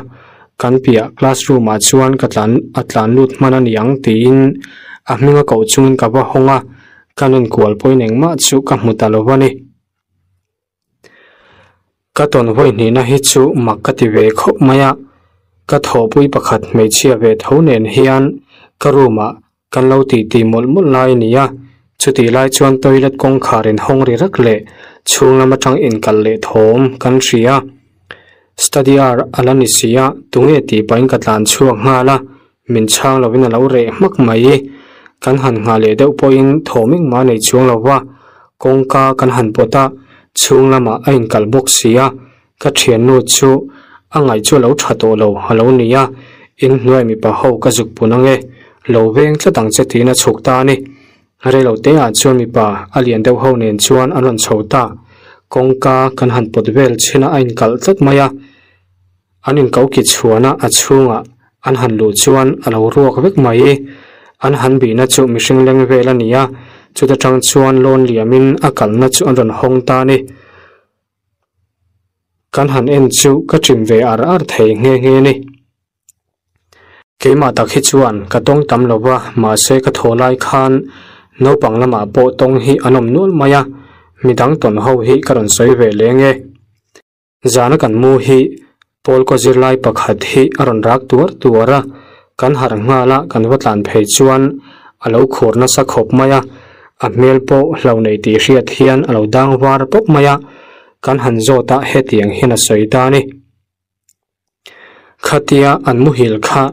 kan piah classroom ah chuan ka tlan a tlan lut hman a ni ang tiin a hminga koh chungin ka va hawng a, ka nunkual pawhin engmah chu ka hmu ta lo va ni. Ka tawn vawi hnihna hi chu mak ka ti ve khawp mai a, ka thawhpui pakhat hmeichhia ve tho nen hian ka room ah kan lo tih tih mawlh mawlh lai a ni a, chutih lai chuan toilet kawngkhar in hawng ri rak leh chhung lam atang inkal leh thawm kan hria. Study hour a la ni si a, tunge tih pahin ka tlan chhuak nghal a, min chhang lovin a lo reh hmak mai. Kan han nghah leh deuh pawhin thawm engmah a nei chuang lo va, kawngka kan han pawt a, chhung lamah a inkalh bawk si a, ka thiannu chu A ngaih chu a lo tha tawh lo a lo ni a, in hnuai mipa ho ka zuk pun ange, lo veng tlat ang che tiin a chhuk ta a ni. Reilo te ah chuan mipa a lian deuh ho nen chuan an rawn chho ta, kawngka kan han pawt vel chhin a a inkalh tlat mai a, an inko ki chhuan a a chhungah an han luh chuan a lo ruak vek mai. An han bihna chu mihring leng vel a ni a, chuta tang chuan lawn liamin a kalna chu an rawn hawng ta a ni. Kan han en chu ka chim ve ar ar thei nghe nghe a ni. Keimah tak hi chuan ka tawng tam lo va, mahse ka thaw lai khan naupang lamah pawh tawng hi an awm nual mai a, midang tawn ho hi ka rawn sawi ve leng e. Zana kan mu hi Paul kaw zirlai pakhat hi a rawn rak tuar tuar a, kan harh nghal a, kan va tlan phei chuan a lo khur nasa khawp mai a, a hmel pawh hlo nei tih hriat hian a lo dang var pawp mai a, kan han zawt a hetiang hian a sawi ta a ni. Khatia an muhil kha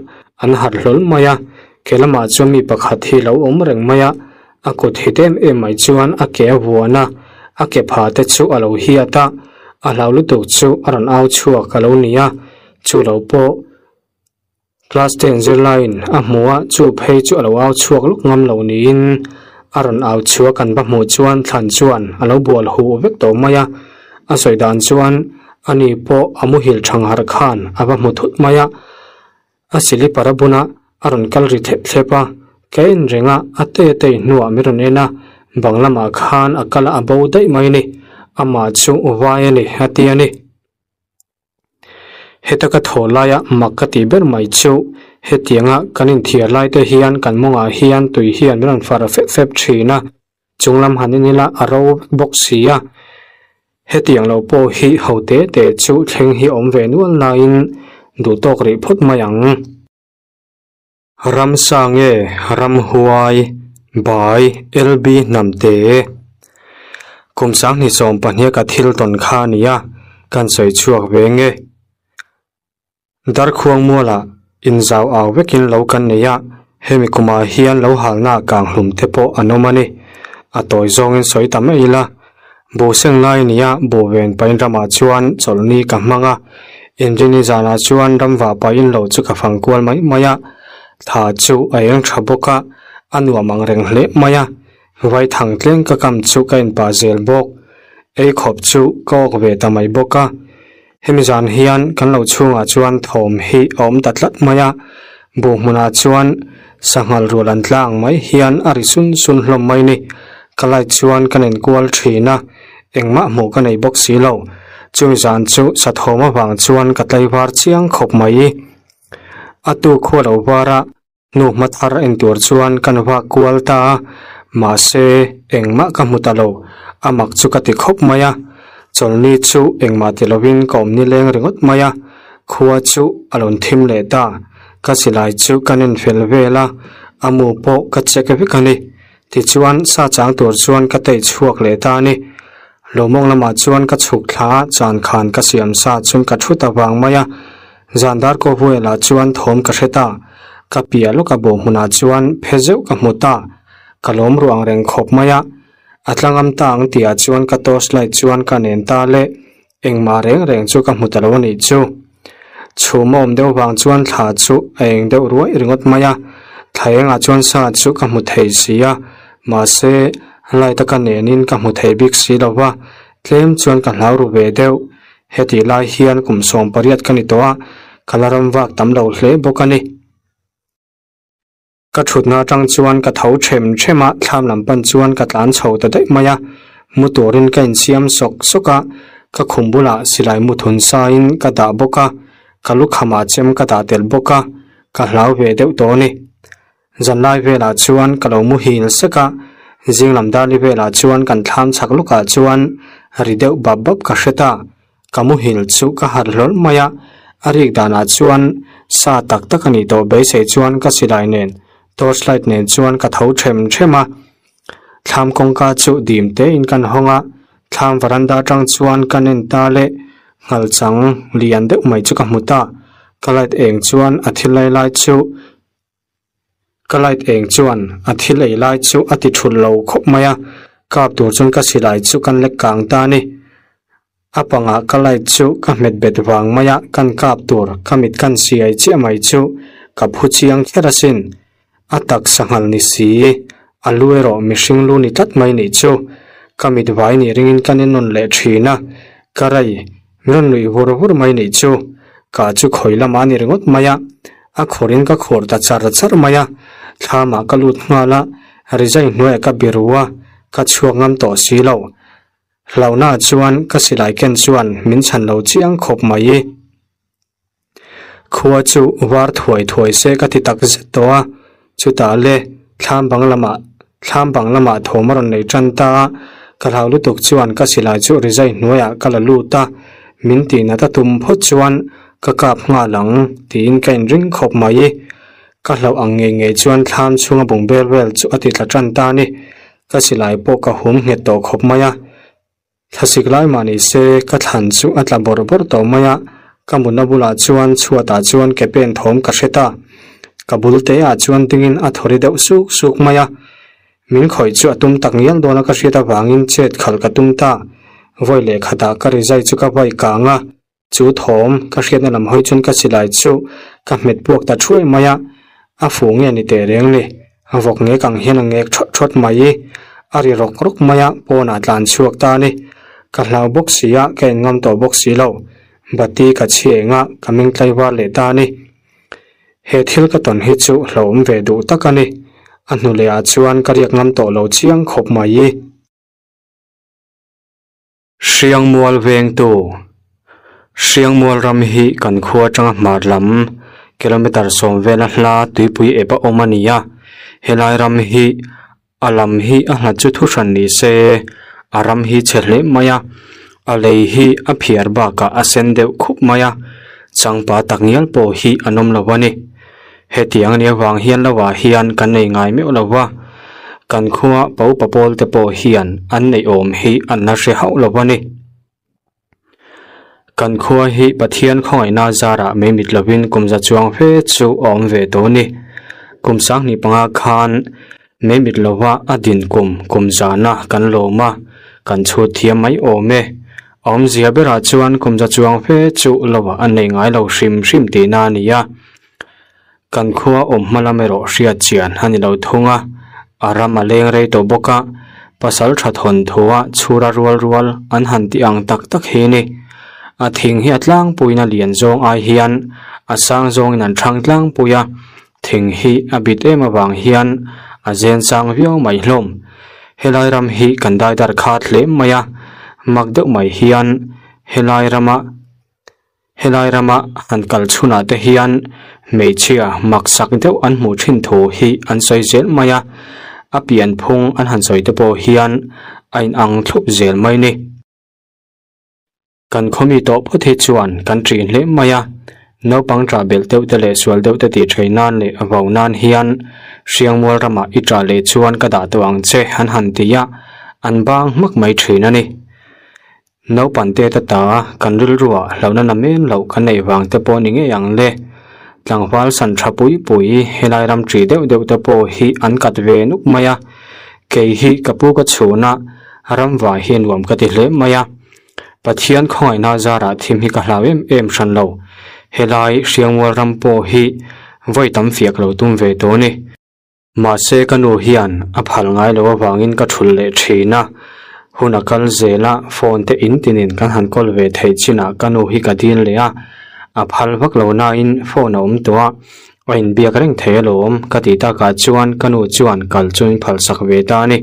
an harh hlawl mai a, ke lamah chuan mi pakhat hi lo awm reng mai a, a kut hit em em mai chuan a ke a vuan a, a ke pha te chu a lo hiat a, a hlau lutuk chu a rawn au chhuak a lo ni a, chu lo pawh Class ten zirlaiin a hmu a, chu phei chu a lo au chhuak lawk ngam lo niin a rawn au chhuak an va hmuh chuan thlan chuan a lo bual huh vek tawh mai a, a sawi dan chuan ani pawh a muhil thang harh khan a va hmu thut mai a, a silipar a buna a rawn kal ri thlep thlep a, ka en reng a, a te te hnuah min rawn en a, bang lamah khan a kal a a bo daih mai a ni, amah chu vai a ni a ti a ni. Heta ka thaw laia mak ka tih ber mai chu hetianga kan inthiar lai te hian kan mawngah hian tui hian min rawn far fep fep thin a, chunglam han en ila a ro vek bawk si a. Hetiang lo pawh hi ho te te chu thleng hi awm ve nual nain duhtawk rih phawt mai ang. Ramsa nge Ramhuai Bai LB Hnamte Kum sanghnih sawmpahnih ka thil tawn kha a ni a, kan sawi chhuak ve nge. Darkhuang mualah inzau au vekin lo kan nei a, hemi kumah hian lo halna kang hlum te pawh an awm a ni. A tawi zawngin sawi ta mai ila, Buhseng lai nia Buhven pain ramah chuan chawlhni ka hmang a, Inrini zanah chuan ramvah pahin lo chu ka fang kual mai mai a, thla chu a eng tha bawk a, a nuam ang reng hle mai a, Vaithang tleng ka kam chu ka inpah zel bawk, ei khawp chu ka awk ve ta mai bawk a. Hemi zan hian kan lo chhungah chuan thawm hi a awm ta tlat mai a, buh hmunah chuan sanghal rual an tla ang mai hian a ri sun sun hlawm mai ni. Ka light chuan ka nen kual thin a, engmah hmuh ka nei bawk si lo. Chumi zan chu sathawm avang chuan ka tlaivar chiang khawp mai. A tu khua lo var a. Hnu hma thar en tur chuan kan vak kual ta a, mahse engmah ka hmu ta lo, a mak chu ka ti khawp mai a, chawlhni chu engmah ti lovin ka awm nileng ringawt mai a, khua chu a rawn thim leh ta, ka silai chu ka nen fel vel a, a mu pawh ka check vek a ni, tichuan sa chang tur chuan ka tei chhuak leh ta a ni, lawmawng lamah chuan ka chhuk thla a, chan khan ka siam sa chuan ka thu ta vang mai a. Zan dar kaw huailah chuan thawm ka hre ta, ka piah lawka bawh hmunah chuan phe zeuh ka hmu ta, ka lawm ruh ang reng khawp mai a, a tlangam ta ang tihah chuan ka torch light chuan ka nen ta le, engmah reng reng chu ka hmu ta lo a nih chu. Chhum a awm deuh vang chuan thla chu a eng deuh ruai ringawt mai a, thla engah chuan sa chu ka hmu thei si a, mahse light a ka nenin ka hmu thei bik si lo va, tlem chuan ka hlau ru ve deuh. Hetih lai hian kum 18 ka ni tawh a, ka la ram vak tam lo hle bawk a ni. Ka thutna atang chuan ka tho them them a, thlam lam pan chuan ka tlan chho ta daih mai a. Mu turin ka insiam sawk sawk a, ka khum bulah silai mu thun sain ka dah bawk a, ka lukhamah chem ka dah tel bawk a, ka hlau ve deuh tawh a ni. Zanlai velah chuan ka lo muhil sek a, zinglam darli velah chuan kan thlam chhak lukah chuan ri deuh bap bap ka hre ta. Ka muhil chu ka harh hlawl mai a, a rik danah chuan sa tak tak a nih tawh beisei chuan ka silai nen torch light nen chuan ka tho them them a. Thlam kawngka chu dim tein kan hawng a, thlam varanda atang chuan ka nen ta leh nghalchang lian deuh mai chu ka hmu ta. Ka light eng chuan a thil lai lai chu Ka light eng chuan a thil ei lai chu a ti thul lo khawp mai a, kap tur chuan ka silai chu kan lek kang ta a ni. A pangah ka light chu ka hmet bet vang mai a, kan kap tur ka mit kan siai chiah mai chu ka phu chiang kher asin. A taksa nghal ni si, a lu erawh mihring lu ni tlat mai nih chu. Ka mit vai nih ringin ka ni nawn leh thin a, ka rai min rawn nuih vur vur mai nih chu. Ka chu khawi lamah a ni ringawt mai a, a khawrin ka khawr ta char char mai a, thlamah ka lut nghal a, rizai hnuaiah ka biru a, ka chhuak ngam tawh si lo. Hlauhna chuan ka silai ken chuan min chhan lo chiang khawp mai. Khua chu var thuai thuai se ka ti tak zet tawh a, chutah le thlam bang lamah thlam bang lamah thawm a rawn nei tan ta a, ka hlau lutuk chuan ka silai chu rizai hnuaiah ka la lut a, min tihnat a tum phawt chuan ka kap nghal ang tiin ka inring khawp mai. Ka hlauh ang ngei ngei chuan thlam chhunga bung bel vel chu a ti tla tan ta a ni. Ka silai pawh ka hum nghet tawh khawp mai a, thlasik lai mah ni se ka thlan chu a tla bawrh bawrh tawh mai a, ka mutna bulah chuan chhuatah chuan ke pen thawm ka hre ta. Ka bul te ah chuan dingin a thawri deuh suk suk mai a, min khawih chu a tum tak ngial dawn a ka hriat avangin chet khalh ka tum ta. Vawi leh khatah ka rizai chu ka vawi kang a, Chu thawm ka hriatna lam hawi chuan ka silai chu ka hmet puak ta thuai mai a, a fu nge ni teh reng ni, a vawk ngek ang hian a ngek thawt thawt mai i, a ri rawk rawk mai a, pawnah tlan chhuak ta a ni. Ka hlau bawk si a, ka en ngam tawh bawk si lo, bati ka chhi eng a, ka meng tlaivar leh ta a ni. He thil ka tawn hi chu hlauhawm ve duh tak a ni, a hnu leh ah chuan ka riak ngam tawh lo chiang khawp mai i. Hriangmual vengtu, Hriangmual ram hi kan khua atanga hmar lam kilometer sawm vela hla tuipui ep a awm a ni a, helai ram hi a lam hi a hlat chu thuhran ni se a ram hi chhe hle mai a, a lei hi a phiar bakah a sen deuh khup mai a, changpa takngial pawh hi an awm lo a ni. Hetiang ania vang hian lo ah hian kan nei ngai meuh lo va, kan khua pa upa pawl te pawh hian an neih awm hi an la hre hauh lo a ni. Kan khua hi Pathian khawngaihna zarah mei mit lovin kum za chuang fe chu a awm ve tawh a ni. Kum sanghnih panga khan mei mit lova a din kum kum zana kan lawm a, kan chhut thiam mai awm e. A awmzia berah chuan kum za chuang fe chu lo ah an nei ngai lo hrim hrim tihna a ni a. Kan khua awm hma lam erawh hriat chian a ni lo thung a, a ram a leng rei tawh bawk a, pasal tha thawn thua chhura rual rual an han tih ang tak tak hi ni. A thing hi a tlangpuiin a lian zawng ai hian a sang zawngin an thang tlangpui a, thing hi a bit em avang hian a zen sang viau mai hlawm. Helai ram hi kan daidar khat hle mai a, mak deuh mai hian helai rama Helai rama han kal chhunah te hian hmeichhia maksak deuh an hmuh thin thu hi an sawi zel mai a, a pian phung an han sawi te pawh hian a inang thlup zel mai ni. Kan khawmi tawh phawt hi chuan kan ṭih hle mai a, naupang ṭah belh deuh te leh sual deuh te tih ṭhei nan leh a vau nan hian Hriangmual ramah i ṭah leh chuan ka dah tawh ang che an han ti a, an bang hmak mai ṭhin a ni. Naupang te ta ta kan rilruah hlauhna na men loh kan neih vang te pawh ni ngei ang le. Tlangval san tha pui pui helai ram ṭih deuh deuh te pawh hi an kat ve nuk mai a. Kei hi ka pu ka chhun a, ram vai hi nuam ka ti hle mai a. Pathian khawngaihna zarah thim hi ka hlau em em hran lo. Helai Hriangmual ram pawh hi vawi tam fiak lo tum ve tawh a ni. Mahse ka nu hian a phal ngai lo avangin ka thulh leh thin a, hun a kal zel a, phone te in tinin kan han call ve theih chinah ka nu hi ka dil leh a, a phal vak lo nain phone a awm tawh a, a inbiak reng thei alawm ka tih takah chuan ka nu chuan kal chu in phalsak ve ta a ni.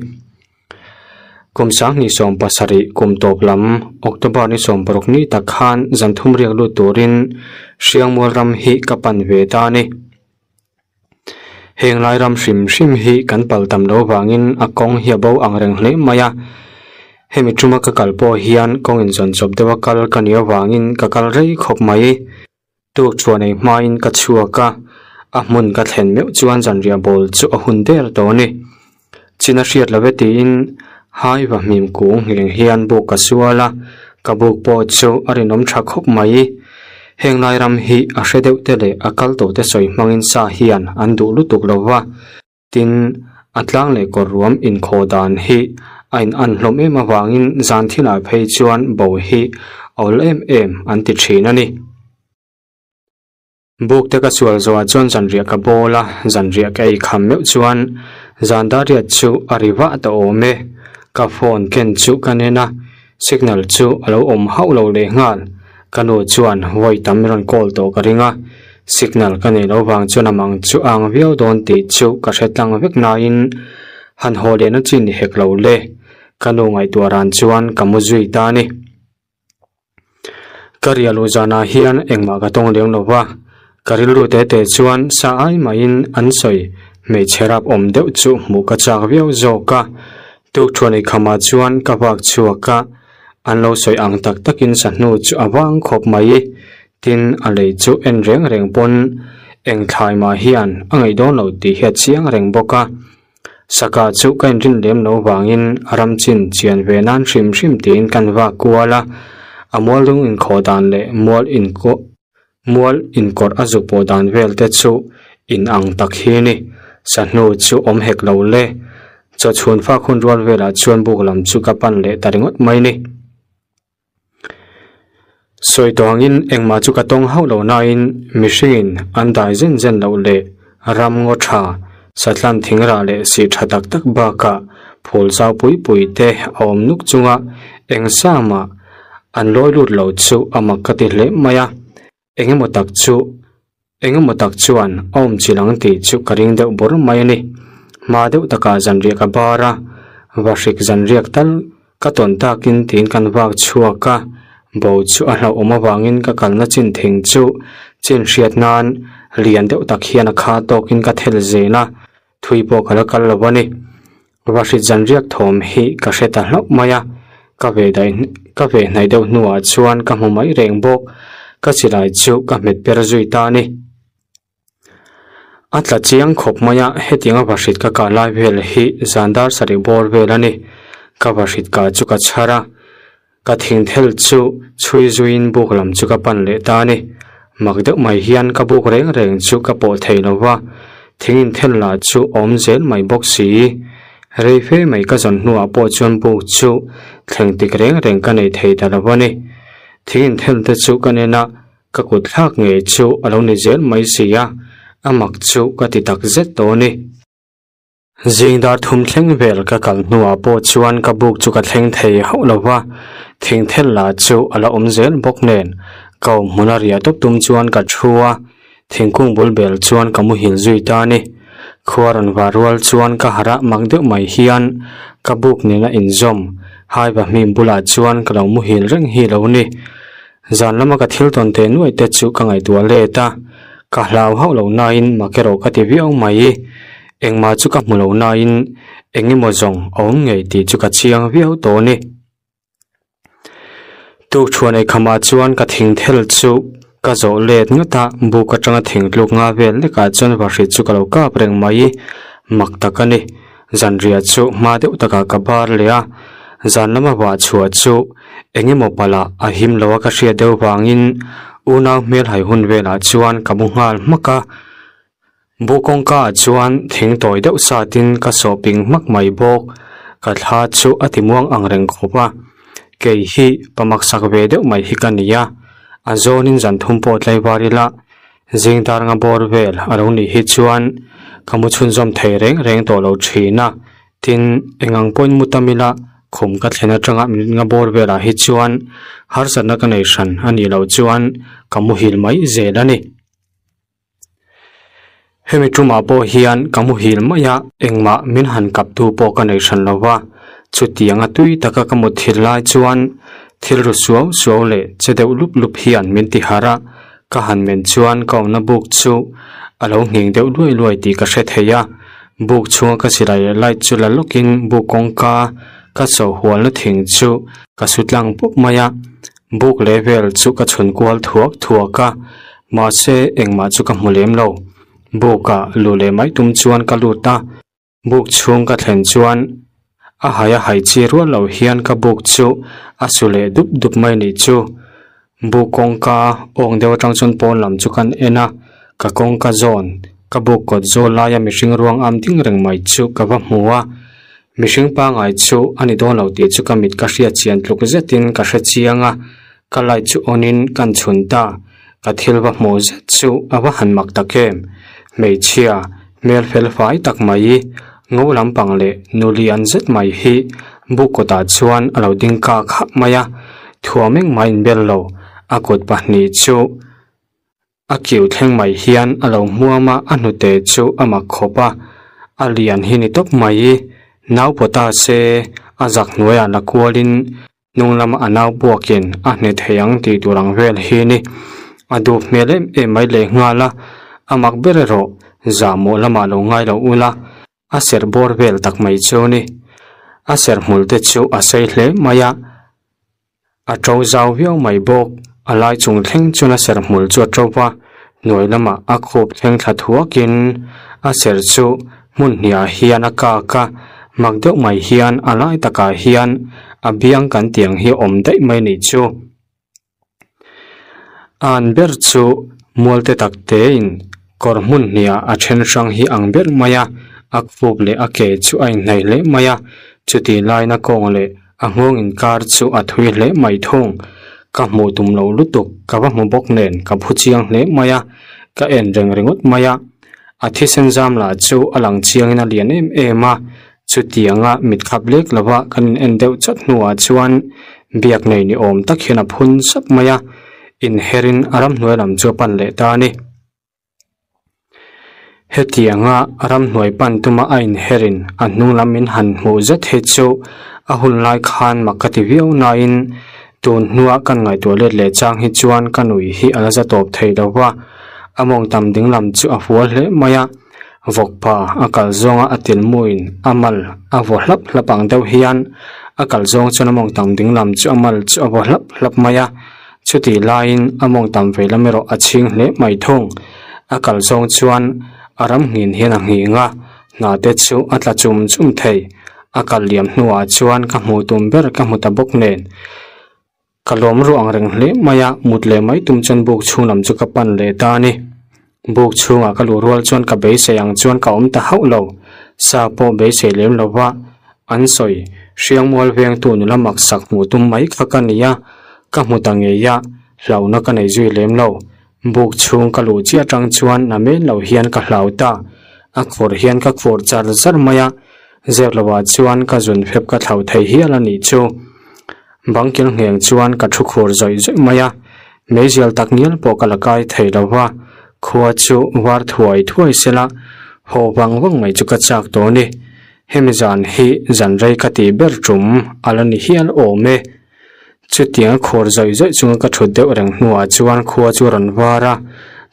Kum sanghnih 70 kum tawp lam October ni 60 ni tak khan zan thum riak lut turin Hriangmual ram hi ka pan ve ta a ni. Heng lai ram hrim hrim hi kan pal tam lo vangin a kawng hi a bo ang reng hle mai a, hemi tuma ka kal pawh hian kawng inzawn chawp deuha kal ka nih avangin ka kal rei khawp mai. Tuk chhuah nei hmain ka chhuak a, a hmun ka thlen meuh chuan zanriah bawl chu a hun der tawh a ni. Chin a hriat lo e tiin hai va hmim kung ngheng hian buk ka sual a, ka buk pawh chu a rinawm tha khawp mai. Heng lai ram hi a hre deuh te leh a kal tawh te sawi hmangin sa hian an duh lutuk lo va, tin a tlang leh kawr ruam inkhawh dan hi a in an hlawm em avangin zan thilah phei chuan bo hi a awl em em an ti thin a ni. Buk te ka sual zawhah chuan zanriah ka bawl a, zanriah ka ei kham meuh chuan zan dariat chu a ri vah ta awm e. Ka phone ken chu ka nen a, signal chu a lo awm hauh lo lehnghal. Ka nu chuan vawi tam rawn call tawh ka ring a, signal ka nei lo vang chuan a mang chu a ang viau dawn tih chu ka hre tlang vek nain han haw lehna chi ni hek lo le. Ka nu ngaihtuah ran chuan ka mu zui ta a ni. Ka riah luh zanah hian engmah ka tawng lem lo va, ka rilru te te chuan sa ai mahin an sawi hmeichhe rap awm deuh chu hmuh ka chak viau zawk a. Tukthuan eikhamah chuan ka vak chhuak a, an lo sawi ang tak takin sahnu chu a vang khawp mai. Tin, a lei chu en reng reng pawn eng thlai mah hian a ngaih dawn lo tih hi a chiang reng bawk a. Saka chu ka inrin lem lo vangin a ram chin chian ve nan hrim hrim tiin kan vak kual a, a mual dung inkhawh dan leh mual inkawh mual inkawrh a zuk pawh dan vel te chu in ang tak hi a ni. Sahnu chu awm hek lo le. Chaw chhun fak hun rual velah chuan buk lam chu ka pan leh ta ringawt mai ni. Sawi tawh angin engmah chu ka tawng hauh lo nain mihringin an dai zen zen loh leh ram ngaw tha, satlan thingrah leh sih tha tak tak bakah phul zau pui pui te a awm nuk chunga eng sa mah an lawi lut lo chu a mak ka ti hle mai a, engemaw tak chu engemaw tak chuan a awm chilh ang tih chu ka ring deuh bawr mai a ni. Hma deuh takah zanriak a bar a, vahrik zanriak tal ka tawn takin tiin kan vak chhuak a, bo chu a hlauhawm avangin ka kalna chin thing chu chin hriat nan lian deuh tak hian a kha tawkin ka thel zel a, thui pawh ka la kal lo a ni. Vahrit zanriak thawm hi ka hre ta hlauh mai a, ka ve daih ka ve hnaih deuh hnuah chuan ka hmu mai reng bawk, ka chilai chu ka hmet per zui ta a ni. A tla chiang khawp mai a, hetianga vahrit ka kah lai vel hi zan dar sarih bawr vel a ni. Ka vahrit kah chu ka chhar a, ka thingthel chu chhui zuiin buk lam chu ka pan leh ta a ni. Mak deuh mai hian ka buk reng reng chu ka pawh thei lo va, thing inthel lah chu awm zel mai bawk si. Rei fe mai ka zawn hnuah pawh chuan buk chu thleng tik reng reng ka nei thei ta lo a ni. Thing inthel te chu ka nen a. Ka kut thlak ngei chu a lo ni zel mai si a, a mak chu ka ti tak zet tawh a ni. Zing dar thum thleng vel ka kal hnuah pawh chuan ka buk chu ka thleng thei hauh lo va, thingthel lah chu a la awm zel bawk nen ka awm hmun a riah tawp tum chuan ka thu a, thingkung bul bel chuan ka muhil zui ta a ni. Khua rawn var rual chuan ka harh ah mak deuh mai hian ka buk nena inzawm hai va hming bulah chuan ka lo muhil reng hi lo ni. Zan lama ka thil tawn teh nuaih te chu ka ngaihtuah let a, ka hlau hauh lo nain mak erawh ka ti viau mai. Engmah chu ka hmu lo nain eng emaw zawng a awm ngei tih chu ka chiang viau tawh a ni. Tukṭhuan eikhamah chuan ka thingthel chu ka zawh let ngawt a, buk aṭanga thingtluk nga vel lekah chuan vahrit chu ka lo kap reng mai. Mak tak a ni. Zanriah chu hma deuh takah ka bar leh a, zan lama vah chhuah chu eng emaw palh a him lo a ka hriat deuh vangin unau hmel hai hun velah chuan ka mu nghal hmak a. Bu kawngka ah chuan thing tawi deuh satin ka sawh ping hmak mai bawk, ka thla chu a ti muang ang reng khawp a. Kei hi pa maksak ve deuh mai hi ka ni a, a zawnin zan thum pawh tlaivar ila Zing dar nga bawr vel a lo nih hi chuan ka mu chhunzawm thei reng reng tawh lo thin a, tin eng ang pawhin mu tam ila khum ka thlen atanga minute nga bawr velah hi chuan harsatna ka nei hran a nih loh chuan ka muhil mai zel a ni. Hemi tumah pawh hian ka muhil mai a, engmah min han kap tu pawh ka nei hran lo va, chutianga tui taka ka mutthil lai chuan thil ru suau suau leh che deuh lup lup hian min ti harh a, Ka han men chuan ka awmna buk chu a lo nghing deuh luai luai tih ka hre thei a, buk chhunga ka silai leh light chu la lawkin buk kawngka ka chawh hualna thing chu ka su tlang pawp mai a, buk leh vel chu ka chhun kual thuak thuak a, mahse engmah chu ka hmu lem lo. Bukah luh leh mai tum chuan ka lut a. Buk chhung ka thlen chuan a hai a hai chi rual lo hian ka buk chu a su leh dup dup mai nih chu. Buk kawngka awng deuh atang chuan pawn lam chu kan en a, ka kawngka zawn ka buk kawt zawl laia mihring ruang am ding reng mai chu ka va hmu a. Mihring pangai chu a ni dawn lo tih chu ka mit ka hriat chian tluk zetin ka hre chiang a, ka light chu on in kan chhun ta. Ka thil va hmuh zet chu a va han mak tak em. Hmeichhia hmel fel fai tak mai, ngo lampang leh nu lian zet mai hi buk kawtah chuan a lo ding kak hah mai a, thuam engmah inbel lo, a kut pahnih chu A kiu thleng mai hian a lo hmuam a, a hnute chu a mak khawp a, a lian hi ni tawp mai. Nau pawh ta se, a zak hnuaiah la kualin hnung lama a nau buakin a hne thei ang tih tur ang vel hi ni. A dup hmel em em mai lehnghal a, a mak ber erawh zahmawh lamah lo ngai lo ula, a serh bawr vel tak mai chu ni. A serh hmul te chu a sei hle mai a. A to zau viau mai bawk. A lai chung thleng chuan a serh hmul chu a to va, hnuai lamah a khup thleng thla thuakin a serh chu hmun hniah hian a kak a, mak deuh mai hian a lai takah hian a biang kan tih ang hi a awm daih mai nih chu. A an ber chu mual te tak tein kawr hmun hniah a then hrang hi ang ber mai a, a khup leh a ke chu a inhnaih hle mai a, chutih laina kawng leh A nghawng inkar chu a thui hle mai thung. Ka hmuh tum lo lutuk, ka va hmu bawk nen ka phu chiang hle mai a, ka en reng ringawt mai a. A thisen zam lah chu a lang chiangin a lian em em a, chutianga mit khap lek lova kan in en deuh chawt hnuah chuan biak nei ni awm tak hian a phun sap mai a, inherin a ramhnuai lam chu a pan leh ta a ni. Hetianga ramhnuai pan tuma a inherin a hnung lam min han hmuh zet hi chu a hun lai khan mak ka ti viau nain tun hnua kan ngaihtuah let leh chang hi chuan ka nui hi a la za tawp thei lo va, a mawng tam ding lam chu a fual hle mai a, vawkpa a kal zawnga a tilmuin a mal a vaw hlap hlap ang deuh hian a kal zawng chuan a mawng tam ding lam chu a mal chu a vaw hlap hlap mai a. Chutih laiin a mawng tam ve lam erawh a chhing hle mai thung. A kal zawng chuan a ram nghin hian a nghing a, hna te chu a tla chum chum thei. A kal liam hnuah chuan ka hmuh tum ber ka hmu ta bawk nen. Ka lawm ruah ang reng hle mai a, mut leh mai tum chuan buk chhung lam chu ka pan leh ta a ni. Buk chhungah ka luh rual chuan ka beisei ang chuan ka awm ta hauh lo. Sa pawh beisei lem lo va, an sawi Hriangmual vengtu nula maksak hmuh tum mai kha ka ni a, ka hmu ta ngei a, hlauhna ka nei zui lem lo. Buk chhung ka luh chiah atang chuan na men lo hian ka hlau ta. A khur hian ka khur char char mai a, zep lovah chuan ka zun fep ka thlauh thei hial a nih chu. Bangkil ngheng chuan ka thu khur zawih zawih mai a, meizial tak ngial pawh ka la kai thei lo va, khua chu var thuai thuai sela, haw vang vang mai chu ka chak tawh a ni. Hemi zan hi zan rei ka tih ber tum a la ni hial awm e. Chutianga khur zawih zawih chunga ka thut deuh reng hnuah chuan khua chu a rawn var a,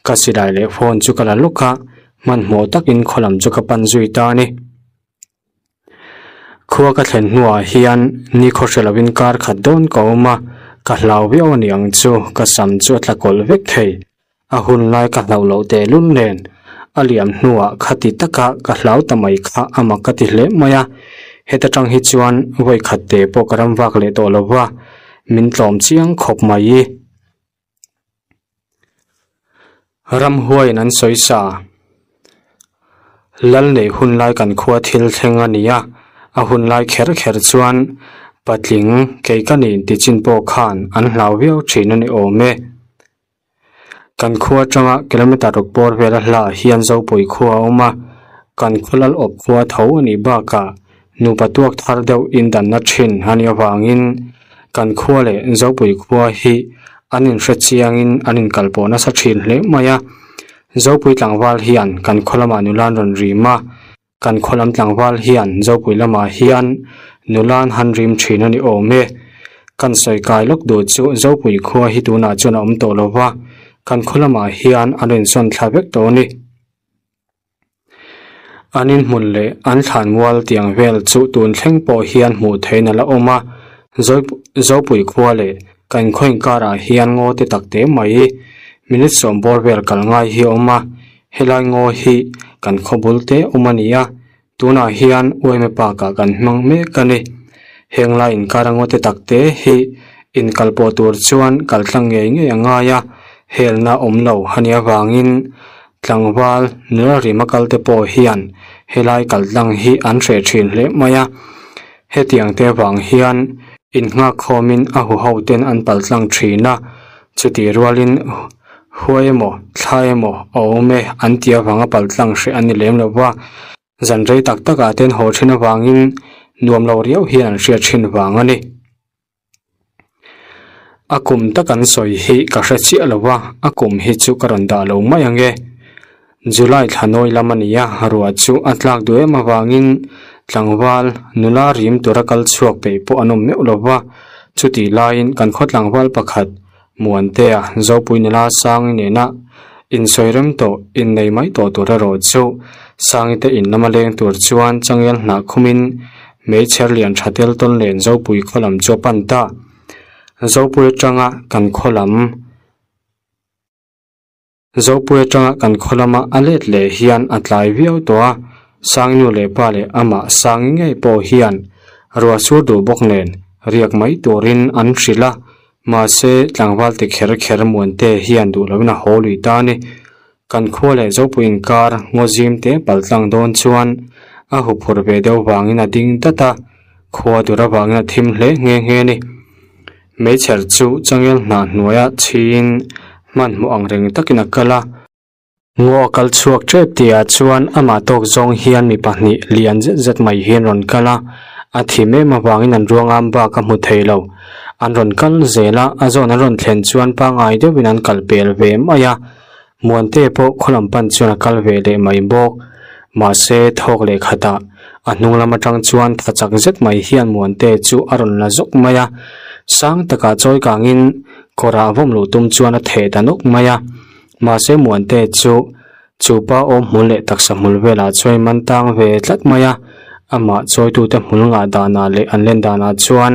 ka silai leh phone chu ka la lawk a, hmanhmawh takin khaw lam chu ka pan zui ta a ni. Khua ka thlen hnuah hian ni khaw hre lovin kar khat dawn ka awm a, ka hlau viau a ni ang chu, ka sam chu a tla kawlh vek thei. A hun lai ka hlauh loh tehlul nen a liam hnuah khati taka ka hlau ta mai kha a mak ka ti hle mai a, heta tang hi chuan vawi khat te pawh ka ram vak leh tawh lo va, min tlawm chiang khawp mai. Ramhuaiin an sawi sa. Lal neih hun lai kan khua thil thleng a ni a, a hun lai kher kher chuan patling kei ka nih ti chin pawh khan an hlau viau thin a ni awm e. Kan khua atanga kilometer ruk bawr vela hla hian Zopui khua a awm a, kan khaw lal awp khua tho a nih bakah nupa tuak thar deuh indanna thin a nih avangin kan khua leh Zopui khua hi an inhre chiangin an inkalpawh nasa thin hle mai a. Zopui tlangval hian kan khaw lamah nula an rawn rim a, kan khaw lam tlangval hian Zopui lamah hian nula an han rim thin a ni awm e. Kan sawi kai lawk duh chu Zopui khua hi tunah chuan a awm tawh lo va, kan khaw lamah hian an insawn thla vek tawh a ni. An inhmun leh an thlanmual tiang vel chu tun thleng pawh hian hmuh theihna la awm a, Zopui khua leh kan khaw inkarah hian ngaw te tak te mai minute sawm bawr vel kal ngai hi a awm a, helai ngaw hi kan khaw bul te awm a ni a, tunah hian uaime park ah kan hmang mek a ni. Heng lai inkara ngaw te tak te hi inkalpawh tur chuan kaltlang ngei ngei a ngai a, helna awm lo a nih avangin. Tlangval nula rima kal te pawh hian helai kaltlang hi an hreh thin hle mai a, hetiang te vang hian innghak khawmin a huho ten an paltlang thin a, chutih rualin huai emaw thla emaw a awm e an tih avanga paltlang hreh a ni lem lo va, zan rei tak takah te an haw thin avangin nuam lo riau hian an hriat thin vang a ni. A kum tak an sawi hi ka hre chiah lo va, a kum hi chu ka rawn dah lo mai ang e. July thla nawi lam a ni a, ruah chu a tlak duh em avangin tlangval nula rim tura kal chhuak peih pawh an awm meuh lo va, chutih laiin kan khaw tlangval pakhat Muantea Zopui nula Sangi nena insawi rem tawh innei mai tawh tur erawh chu Sangi te in lama leng tur chuan changel hnah khumin Meichher lian tha tel tawn len Zopui khaw lam chu a pan ta. Zopui atanga kan khaw lam Zopui atanga kan khaw lama a let leh hian a tlai viau tawh a, Sangnu leh pa leh amah Sangi ngei pawh hian ruah sur duh bawk nen riak mai turin an hrilh a, mahse tlangval ti kher kher Muante hian duh loin a haw lui ta a ni. Kan khua leh Zopui inkar ngaw zim te paltlang dawn chuan a huphurh ve deuh vangin a ding dat a, khua dur avangin a thim hle nghe nghe a ni. Meichher chu changel hnah hnuaia chhiin hmanhmawh ang reng takin a kal a. Ngaw a kal chhuak tep tihah chuan amah tawk zawng hian mi pahnih lian zet zet mai hi an rawn kal a, a thim em avangin an ruangam bak a hmu thei lo. An rawn kal zel a, a zawn an rawn thlen chuan pangngai deuhin an kal pel ve mai a. Muante pawh khaw lam pan chuan a kal ve leh mai bawk. Mahse, thawk leh khatah a hnung lam atang chuan tha chak zet mai hian Muante chu a rawn la zawk mai a. Sang takah chawi kangin kawrah vawm luh tum chuan a theh ta nawk mai a. Mahse, Muante chu chu pa aw hmul leh taksa hmul velah chuan man tang ve tlat mai a. Amah chawitute hmul ngah danah leh an len danah chuan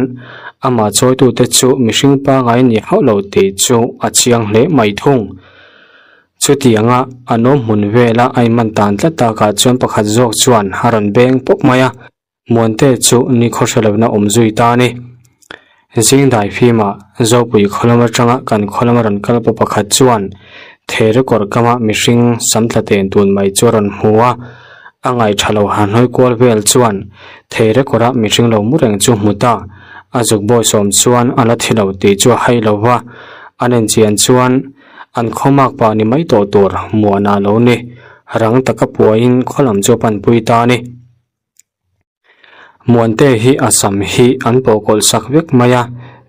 amah chawitute chu mihring pangngai ni hauh lo tih chu a chiang hle mai thung. Chutianga a nawm hmun vela a inman tan tlat takah chuan pakhat zawk chuan a rawn beng pawp mai a, Muante chu nikhaw hre lohna awm zui ta a ni. Zingdai fimah Zopui khawlam atanga kan khawlama rawn kal pa pakhat chuan Theire kawr kama mihring sam tla ten tun mai chu a rawn hmu a, a ngaihṭha lo han hawi kual vel chuan Theire kawra mihring lo mu reng chu hmu ta. A zuk bawi sawm chuan a la thi lo tih chu a hai lo va, an enchian chuan An khawmak pah ni mai tawh tur muana lo ni. Rang taka puaiin khaw lam chu a panpui ta a ni. Muante hi a sam hi an pawhkawlh sak vek mai a,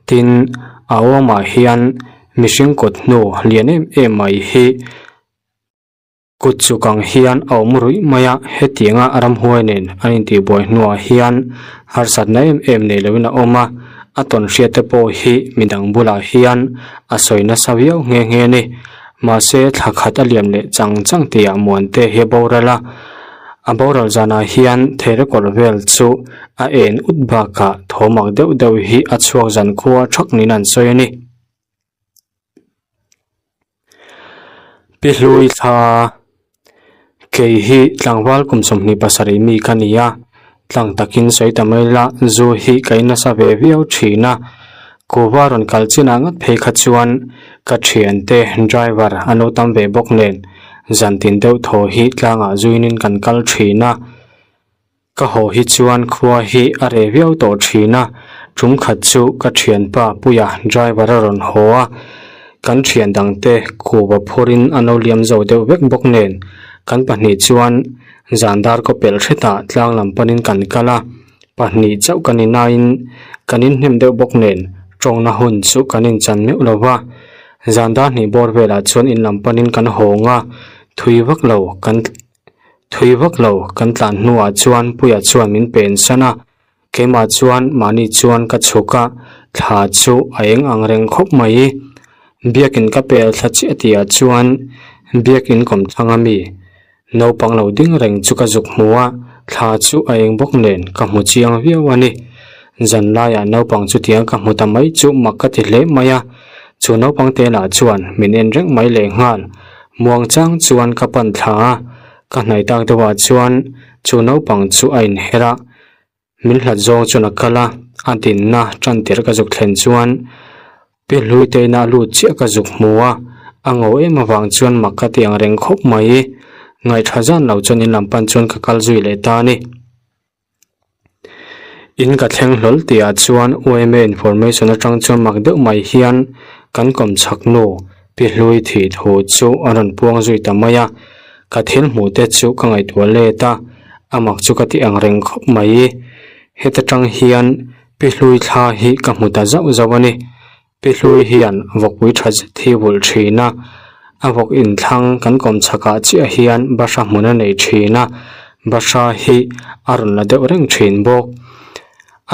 tin a awmah hian mihring kut hnu lian em em mai hi Kut chuk ang hian a awm ruih mai a, hetianga ramhuai nen an intihbuai hnuah hian harsatna em em nei loin a awm a, a tawn hriat te pawh hi midang bulah hian a sawi nasa viau nghe nghe a ni. Mahse, thla khat a liam leh chang chang tihah Muante hi a boral a, a boral zanah hian theirekawlh vel chu a en ut bakah thawmak deuh deuh hi a chhuak zankhua thak niin an sawi a ni. Pi Hlui thla kei hi tlangval kum 27 mi ka ni a, tlang takin sawi ta mai la zu hi ka in nasa ve viau thin a, kuhva rawn kal chinah ngat phei kha chuan ka thiante driver an lo tam ve bawk nen zan tin deuh thaw hi tlangah zuinin kan kal thin a. Ka haw hi chuan khua hi a reh viau tawh thin a, tum khat chu ka thianpa Puia driver a rawn haw a, kan thian dangte kuva phurin an lo liam zo deuh vek bawk nen kan pahnih chuan zan dar kaw pelh hretah tlang lam panin kan kal a, pahnih chauh kan inain kan inhnem deuh bawk nen tawngna hun chu kan inchan meuh lo va, zan dar hnih bawr velah chuan in lam panin kan hawng a, thui vak lo kan. Thui vak lo kan tlan hnuah chuan Puia chuan min pen san a, keimah chuan mahni chuan ka chhuk a, thla chu a eng ang reng khawp mai. Biakin ka pel thla chiah tihah chuan biakin kawmthlang ami naupang lo ding reng chu ka zuk hmu a, thla chu a eng bawk nen ka hmu chiang viau a ni. Zan laiah naupang chutiang ka hmu ta mai chu mak ka ti hle mai a, chu naupang te lah chuan min en reng mai lehnghal. Muang chang chuan ka pan thla a, ka hnaih tak deuhah chuan chu naupang chu a inher a, min hlat zawng chuan a kal a, a dinna tan tir ka zuk thlen chuan Pi Hluiteina a lut chiah ka zuk hmu a, A ngo em avang chuan mak ka ti ang reng khawp mai. Ngaihṭha zan lo chuan in lam pan chuan ka kal zui leh ta a ni. In ka thleng hlawl tihah chuan UMA information atang chuan mak deuh mai hian kan kawm chhak nu Pi Hlui thih thu chu a rawn puang zui ta mai a. Ka thil hmuh te chu ka ngaihtuah let a, a mak chu ka ti ang reng khawp mai. Heta tang hian Pi Hlui thla hi ka hmu ta zauh zauh a ni. Pi Hlui hian vawkpui tha zet hi vulh thin a, a vawk inthlang kan kawm chhakah chiah hian bahra hmun a nei thin a, bahra hi a rawn la deuh reng thin bawk.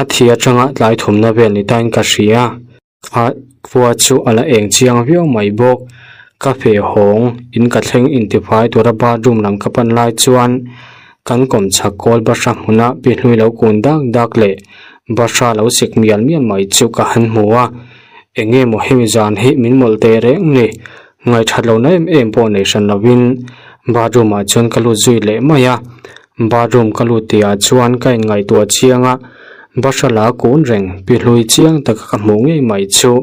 A thi atanga tlai thumna vel ni tain ka hria, kha khua chu a la eng chiang viau mai bawk. Ka feh hawng in ka thleng intifai tura bathroom lam ka pan lai chuan kan kawm chhak kawl bahra hmuna Pi Hlui lo kun dak dak leh Bahra lo sik mial mial mai chu ka han hmu a, eng nge maw hemi zan hi min mawlh teh reng ni, ngaihṭhat lohna em em pawh nei hran lovin bathroom ah chuan ka lut zui leh mai a, bathroom ka lut tih ah chuan ka inngaihtuah chiang a, bahra la kun reng pi hlui chiang taka ka hmuh ngei mai chu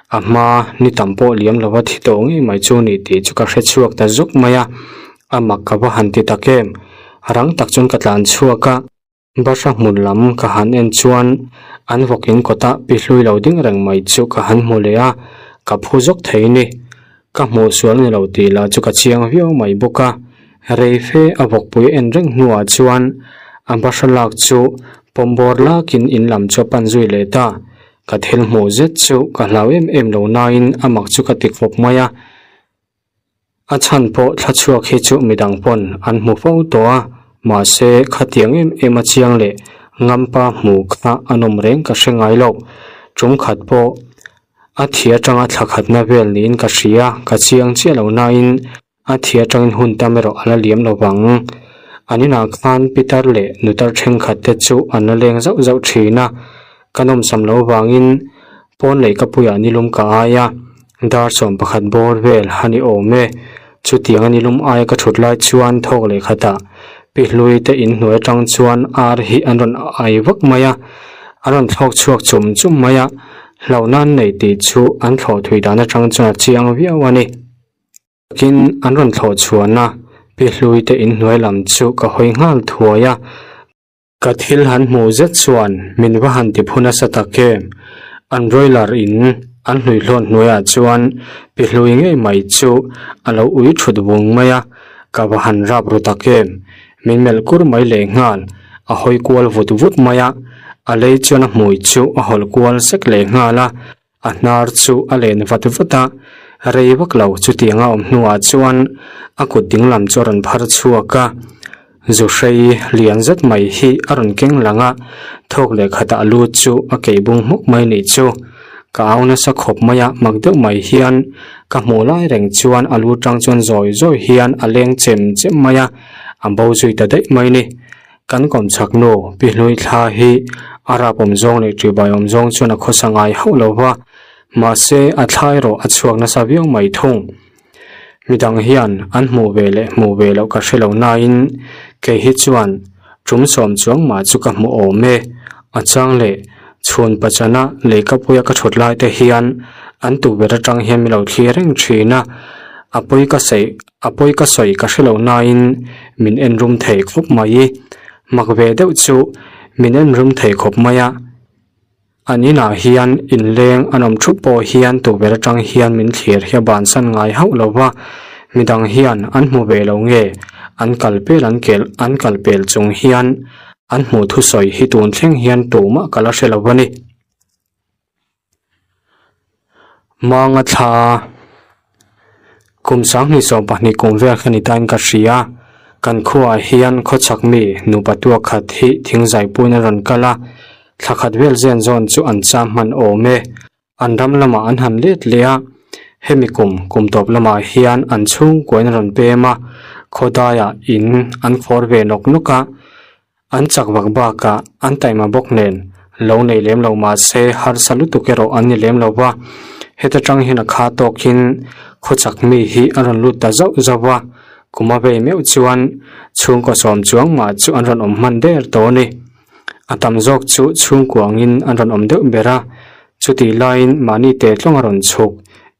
a hma ni tam pawh liam lova thi tawh ngei mai chu ni tih chu ka hre chhuak ta zuk mai a, a mak ka va han ti tak em, rang tak chuan ka tlan chhuak a. Bahra hmun lam ka han en chuan an vawkin kawtah pi hlui lo ding reng mai chu ka han hmu leh a, ka phu zawk thei ni. Ka hmuh sual ni lo tih lah chu ka chiang viau mai bawk a, rei fe a vawkpui en reng hnuah chuan a bahra lak chu pawm bawr lakin in lam chu a pan zui leh ta. Ka thil hmuh zet chu ka hlau em em lo nain a mak chu ka ti khawp mai a. A chhan pawh thla chhuak hi chu midang pawn an hmu fo tawh a, mahse khatiang em em a chiang leh ngampa hmu kha an awm reng ka hre ngai lo. Tum khat pawh a thi atanga thla khatna vel niin ka hria, ka chiang chiah lo nain a thi atangin hun tam erawh a la liam lo vang. An inah khan pitar leh nutar thenkhat te chu an la leng zauh zauh thin a, ka nawmsam lo vangin Pawn lei ka puiah nilum ka ai a, dar 11 bawr vel a ni awm e. Chutiang a nilum aia ka thut lai chuan thawk leh khatah Pi Hlui te in hnuai atang chuan ar hi an rawn ai vak mai a, an rawn thlawk chhuak chum chum mai a, hlauhna an nei tih chu an thlawh thui dan atang chuan a chiang viau a ni. Tin, an rawn thlawh chhuahna Pi Hlui te in hnuai lam chu ka hawi nghal thuai a. Ka thil han hmuh zet chuan min va han ti phu nasa tak em? An broiler in an hluihlawn hnuaiah chuan pi hlui ngei mai chu a lo ui thut vung mai a, ka va han rap ru tak em? Min melh kur mai lehnghal, a hawi kual vut vut mai a, a lei chuan a hmui chu a hawlh kual sek lehnghal a, A hnar chu a len vat vat a, rei vak lo chutiang a awm hnuah chuan a kut dinglam chu a rawn phar chhuak a, zu hrei lian zet mai hi a rawn keng lang a, thawk leh khatah a lu chu a keih bung hmuk mai nih chu. Ka au nasa khawp mai a, mak deuh mai hian ka hmuh lai reng chuan a lu tang chuan zawi zawi hian a leng chem chem mai a, a bo zui ta daih mai ni. Kan kawm chhak nu Pi Hlui thla hi a rap awm zawng leh ṭihbai awm zawng chuan a khawsa ngai hauh lo va, mahse a thla erawh a chhuak nasa viau mai thung. Midang hian an hmuh ve leh hmuh ve loh ka hre lo nain kei hi chuan ṭum sawm chuang mah chu ka hmu awm e. A chang leh chhun pachana leikapuia ka ṭhut lai te hian an tukverh aṭang hian min lo thlir reng ṭhin a, a pawi ka saih A pawi ka sawi ka hre lo nain min en rum thei khawp mai. Mak ve deuh chu min en rum thei khawp mai a. An inah hian inleng an awm thup pawh hian tukverh atang hian min thlir hi a bansan ngai hauh lo va, midang hian an hmu ve lo nge an kal pel an kel an kal pel chung hian an hmuh thusawi hi tun thleng hian tumah ka la hre lo a ni. Manga thla kum 2020 kum vel kha ni tain ka hria kan khuaah hian khawchhak mi nupa tuak khat hi thingzai puiin a rawn kal a thla khat vel zen zawn chu an cham hman awm e an ram lamah an han let leh a hemi kum kum tawp lamah hian an chhungkuain a rawn pem a khawdaiah in an khawr ve nawk nawk a. An chak vak bakah an taima bawk nen lo nei lem lo mahse harsa lutuk erawh an ni lem lo va, heta tang hian a kha tawkin khawchak mi hi a rawn lut ta zauh zauh a, kum a vei meuh chuan chhungkaw sawm chuang mah chu an rawn awm hman der tawh a ni. A tam zawk chu chhungkuangin an rawn awm deuh ber a, chutih laiin mahni teh tlawng a rawn chhuk.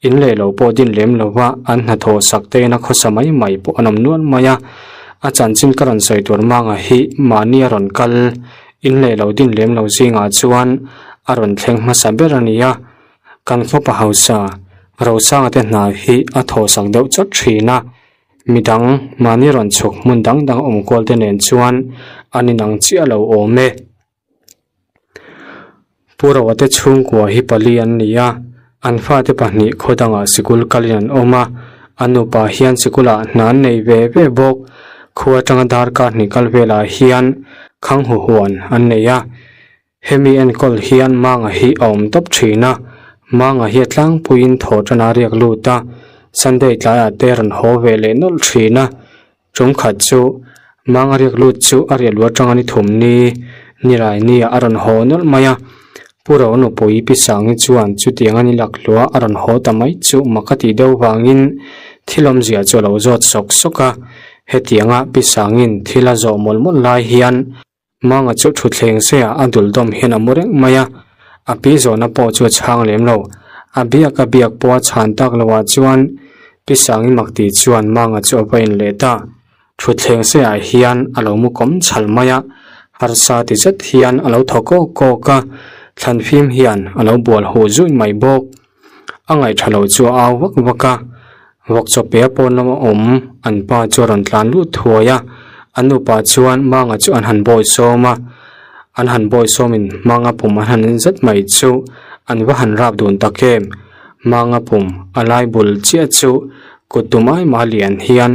In leh lo pawh din lem lova an hnathawh sak te ina khawsa mai mai pawh an awm nual mai a. A chanchin ka rawn sawi tur manga hi mahni a rawn kal. In leh lo din lem lo zingah chuan a rawn thleng hmasa ber a ni a. Kan khawpa hausa Rosanga te hna hi a thawhsak deuh chawt thin a. Midang mahni rawn chhuk hmun dang dang awm kual te nen chuan an inang chiah lo awm e. Pu Roa te chhungkua hi pali an ni a, an fate pahnih khaw dangah sikul kalin an awm a, an nupa hian sikulah hna an nei ve ve bawk. Khua atanga darkar hnih kal velah hian khang hu huan an nei a, hemi enkawl hian Manga hi a awm tawp thin a, Manga hi a tlangpuiin thaw tan a riak lut a, Sunday tlaiah te rawn haw ve leh nawlh thin a. Tum khat chu Manga riak lut chu a riah luah atanga ni thum ni nilai ni ah a rawn haw nawlh mai a. Pu Ro nupui Pi Sangi chuan chutiang a ni lak hluah a rawn haw ta mai chu mak a tih deuh vangin thil awmzia chu a lo zawt sawk sawk a. Hetianga Pi Sangi'n thil a zawh mawlh mawlh lai hian Manga chu thutthleng seah a dul dawm hian a mu reng mai a, a pi zawhna pawh chu a chhang lem lo. A biak a biak pawh a chhan tak loh ah chuan Pi Sangi mak tih chuan Manga chu a va in leh ta. Thutthleng seah hian a lo mu kawm chhal mai a, harsa ti zet hian a lo thaw kawk kawk a, thlan fim hian a lo bual huh zui mai bawk. A ngaihṭha lo chu a au vak vak a, vawk chawpea pawn lama awm an pa chu a rawn tlan lut thuai a, an nupa chuan Manga chu an han bawi sawm a, an han bawi sawmin Manga pum an han en zet mai chu an va han rap dun tak em, Manga pum a lai bul chiah chu kut tum ai mah lian hian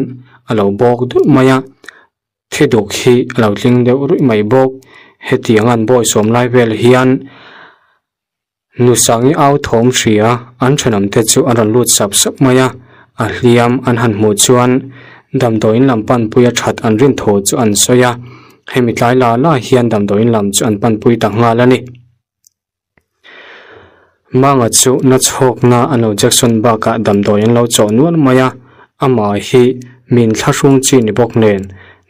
a lo bawk dulh mai a. Thi duk hi a lo tling deuh ruih mai bawk. Hetiang an bawi sawm lai vel hian Nusangi au thawm hria an thenawm te chu an rawn lut sap sap mai a, a hliam an han hmuh chuan damdawiin lam panpui a that an rin thu chu an sawi a, hemi tlai la la hian damdawiin lam chu an panpui ta nghal a ni. Manga chu na chhawkna an lo Jackson bakah damdawi an lo chawh nual mai a, amah hi min thlahrung chi ni bawk nen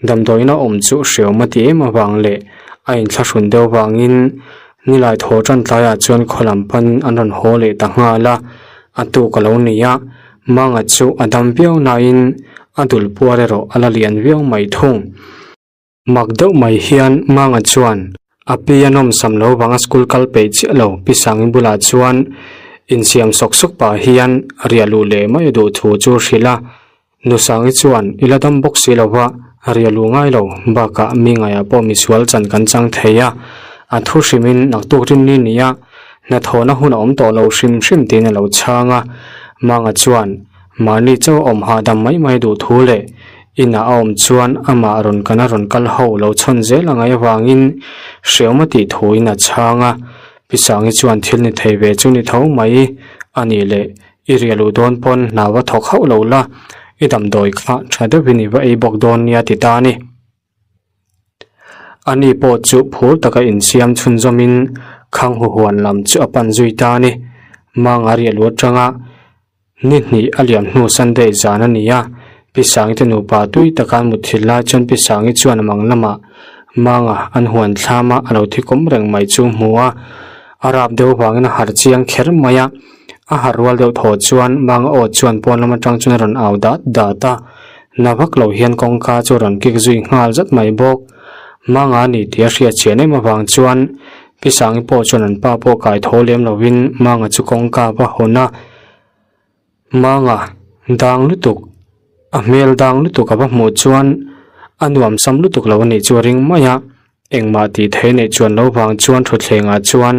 damdawiin a awm chu hreawm a ti em avang leh a inthlahrun deuh vangin nilai thaw tan tlaiah chuan khaw lam panin an rawn haw leh ta nghal a, a tuk a lo ni a, Manga chu a dam viau nain a dul puar erawh a la lian viau mai thung. Mak deuh mai hian Manga chuan a pi a nawm sam lo vanga school kal peih chiah lo Pi Sangi bulah chuan insiam sawk sawk pah hian riah luh leh mai a duh thu chu a hrilh a. Nu Sangi chuan i la dam bawk si lova riah luh ngai lo bakah mi ngaiah pawh misual chan kan chang thei a, a thu hrimin naktuk rinni nia hnathawhna hun a awm tawh lo hrim hrim tiin a lo chhang a. Manga chuan Mahni chauh a awm hahdam mai mai duh thu leh inah a awm chuan amah rawn kana rawn kal ho lo chhawn zel a ngaih avangin hreawm a tih thuin a chhang a. Pi Sangi chuan thil ni thei ve chu ni tho mai a nih leh i riah luh dawn pawn hna va thawk hauh lo la, i damdawi kha tha deuhin i va ei bawk dawn nia ti ta a ni. Ani pawh chu phur taka insiam chhunzawmin khang huhuan lam chu a pan zui ta a ni. Manga riah luh atanga Ni hnih a liam hnu Sunday zan a ni a, Pi Sangi te nupa tui taka an mut thil lai chuan Pi Sangi chuan a mang lamah Manga an huan thlam a, a lo thi kawm reng mai chu hmu a, a rap deuh vangin a harh chiang kher mai a, a harh rual deuh thaw chuan Manga aw chuan pawn lam atang chuan a rawn au dat dat a, na vak lo hian kawngka chu a rawn kik zui nghal zat mai bawk. Manga a ni tih a hriat chian em avang chuan Pi Sangi pawh chuan an pa pawh kai tho lem lovin Manga chu kawngka va hawn a, Manga dang lutuk, a hmel dang lutuk a va hmuh chuan a nuam sam lutuk lo a nih chu a ring mai a, engmah tih theih neih chuan lo vang chuan thutthlengah chuan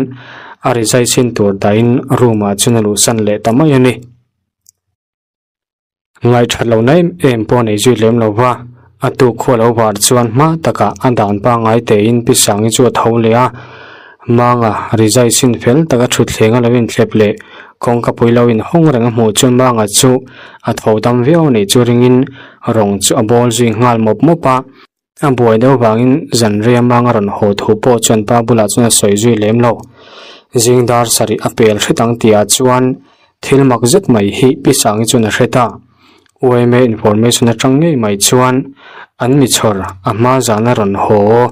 a rizai sin tur dahin room ah chuan a luhsan leh ta mai a ni. Ngaihṭhat lohna em em pawh nei zui lem lo va, a tuk khua lo var chuan hma takah a dan pangngai tein Pi Sangi chu a tho leh a, Manga rizai sin fel taka ṭhutthleng a lo inthlep leh kawngka pui lo inhawng reng a hmuh chuan Manga chu a tho dam viau a nih chu ringin rawng chu a bawl zui nghal mawp mawp a. A buai deuh vangin zanriah Manga rawn haw thu pawh chuan pa bulah chuan a sawi zui lem lo. Zing dar sarih a pel hret ang tihah chuan thil mak zet mai hi Pi Sangi chuan a hre ta. UMA information atang ngei mai chuan an mi chhawr a hma zana rawn haw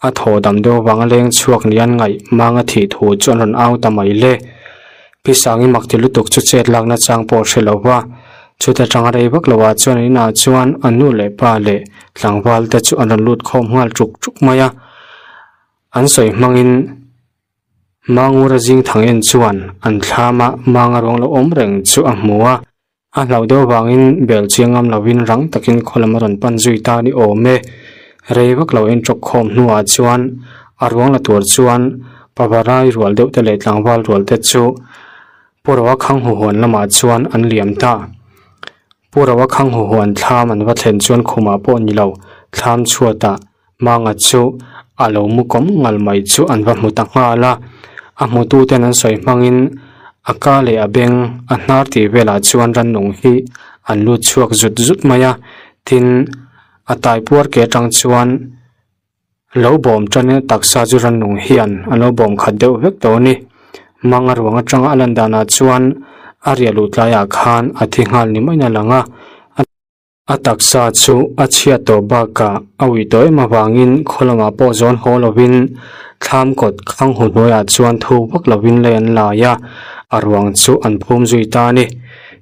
a thaw dam deuh vanga leng chhuak ni an ngaih Manga thih thu chu an rawn au ta mai le. Pi Sangi mak ti lutuk chu chet lakna chang pawh a hre lo va, chuta tanga rei vak lo ah chuan an inah chuan an nu leh pa leh tlangval te chu an rawn lut khawm nghal tuk tuk mai a, an sawi hmangin Mangura zing thang en chuan an thlama manga ruang lo awm reng chu a hmu a. A hlauh deuh vangin bel chiang ngam lovin rang takin khaw lam a rawn pan zui ta ni awm e. Rei vak lo inṭawk khawm hnuah chuan a ruang la tur chuan pavarai rual deuh te leh tlangval rual te chu Pu Roa Khang Huhuan lamah chuan an liam ta. Pu Roa Khang Huhuan thlam an va thlen chuan khumah pawh ni lo thlam chhuatah Manga chu a lo mu kawm ngal mai chu an va hmu ta nghal a, a hmututen an sawi hmangin a ka leh a beng a hnar tih velah chuan rannung hi an lut chhuak zut zut mai a, tin a taipuar ke atang chuan lo bawm tanin a taksa chu rannung hian an lo bawm khat deuh vek tawh a ni. Manga ruang atanga a lan danah chuan a riah luh tlaiah khan a thi nghal ni maiin a lang a. A taksa chu a chhiat tawh bakah a uih tawh em avangin khaw lamah pawh zawn haw lovin thlam kawt khang hu hnuaiah chuan thu vak lovin lei an lai a, a ruang chu an phum zui ta a ni.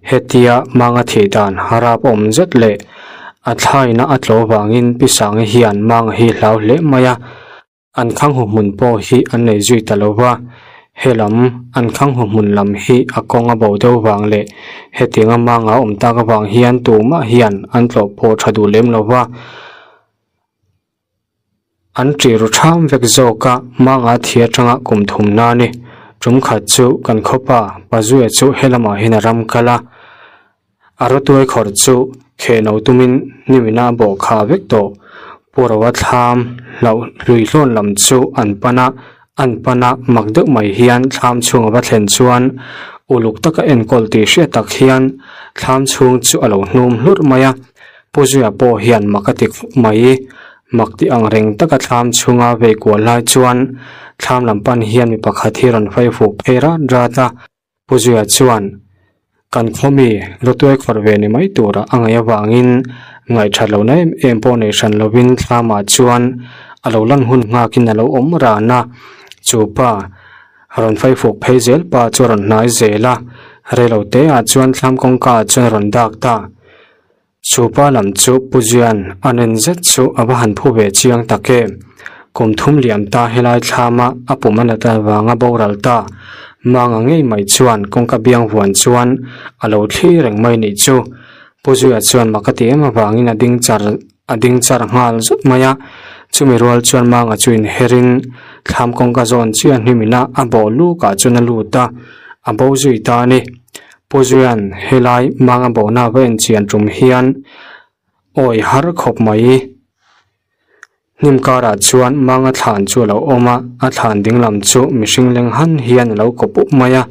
Hetia Manga thih dan harap awm zet leh a thlaina a tlawh vangin Pi Sangi hian Manga hi hlau hle mai a. An khanghu hmun pawh hi an nei zui ta lo va, he lam an khanghu hmun lam hi a kawng a bo deuh vang leh hetianga manga awm tak avang hian tumah hian an tlawh pawh tha duh lem lo va, an ṭih ru ṭham vek zawk a, manga thi atanga kum thum na a ni. Ṭum khat chu kan khawpa Pazuia chu he lamah hian a ram kal a, A rawtuai khawrh chu khehno tumin nimina a bawh kha vek tawh. Pu Roa thlam hlauh hlui hlawn lam chu an pan a, an pan a, mak deuh mai hian thlam chhung a va thlen chuan uluk taka enkawl tih hriat tak hian thlam chhung chu a lo hnum hlurh mai a. Pu Zuia pawh hian mak a ti khawp mai. Mak tih ang reng taka thlam chhunga vei kual lai chuan thlam lam pan hian mi pakhat hi rawn fai fuk phei rat rat a. Pu Zuia chuan, Kan khawmi rawtuai khawrh ve ni mai tura a ngaih avangin ngaihthat lohna em em pawh nei hran lovin thlamah chuan a lo lan hun nghakin a lo awm ran a. Chu pa rawn faifuk phei zel pa chu a rawn hnai zel a, reilote ah chuan thlam kawngka ah chuan a rawn dak ta. Chu pa lam chu Pu Zuian a nen zet chu a va han phu ve chiang tak em. Kum thum liam ta helai thlama a pum a nat avanga boral ta Manga ngei mai chuan kawngka biang vuan chuan a lo thli reng mai nih chu. Pu Zuia chuan mak a ti em avangin a ding char a ding char nghal zut mai a. Chumi rual chuan Manga chu inherin thlam kawngka zawn chiah hnimina a bawh lukah chuan a lut a, a bo zui ta a ni. Pu Zuian helai manga bohna va enchian tum hian awi har khawp mai. Hnim karah chuan manga thlan chu a lo awm a, a thlan ding lam chu mihring leng han hian a lo kawp up mai a,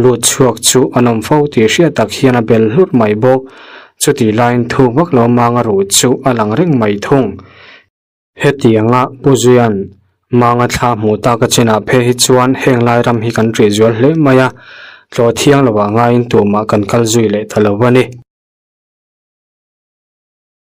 lut chhuak chu an awm fo tih hriat tak hian a bel hlut mai bawk. Chutih laiin thuk vak lo manga ruh chu a lang reng mai thung. Hetianga Pu Zuian Manga thla hmuh tak a chinah phei hi chuan heng lai ram hi kan ṭih zual hle mai a, tlawh thiang lovah ngaiin tumah kan kal zui leh ta lo a ni.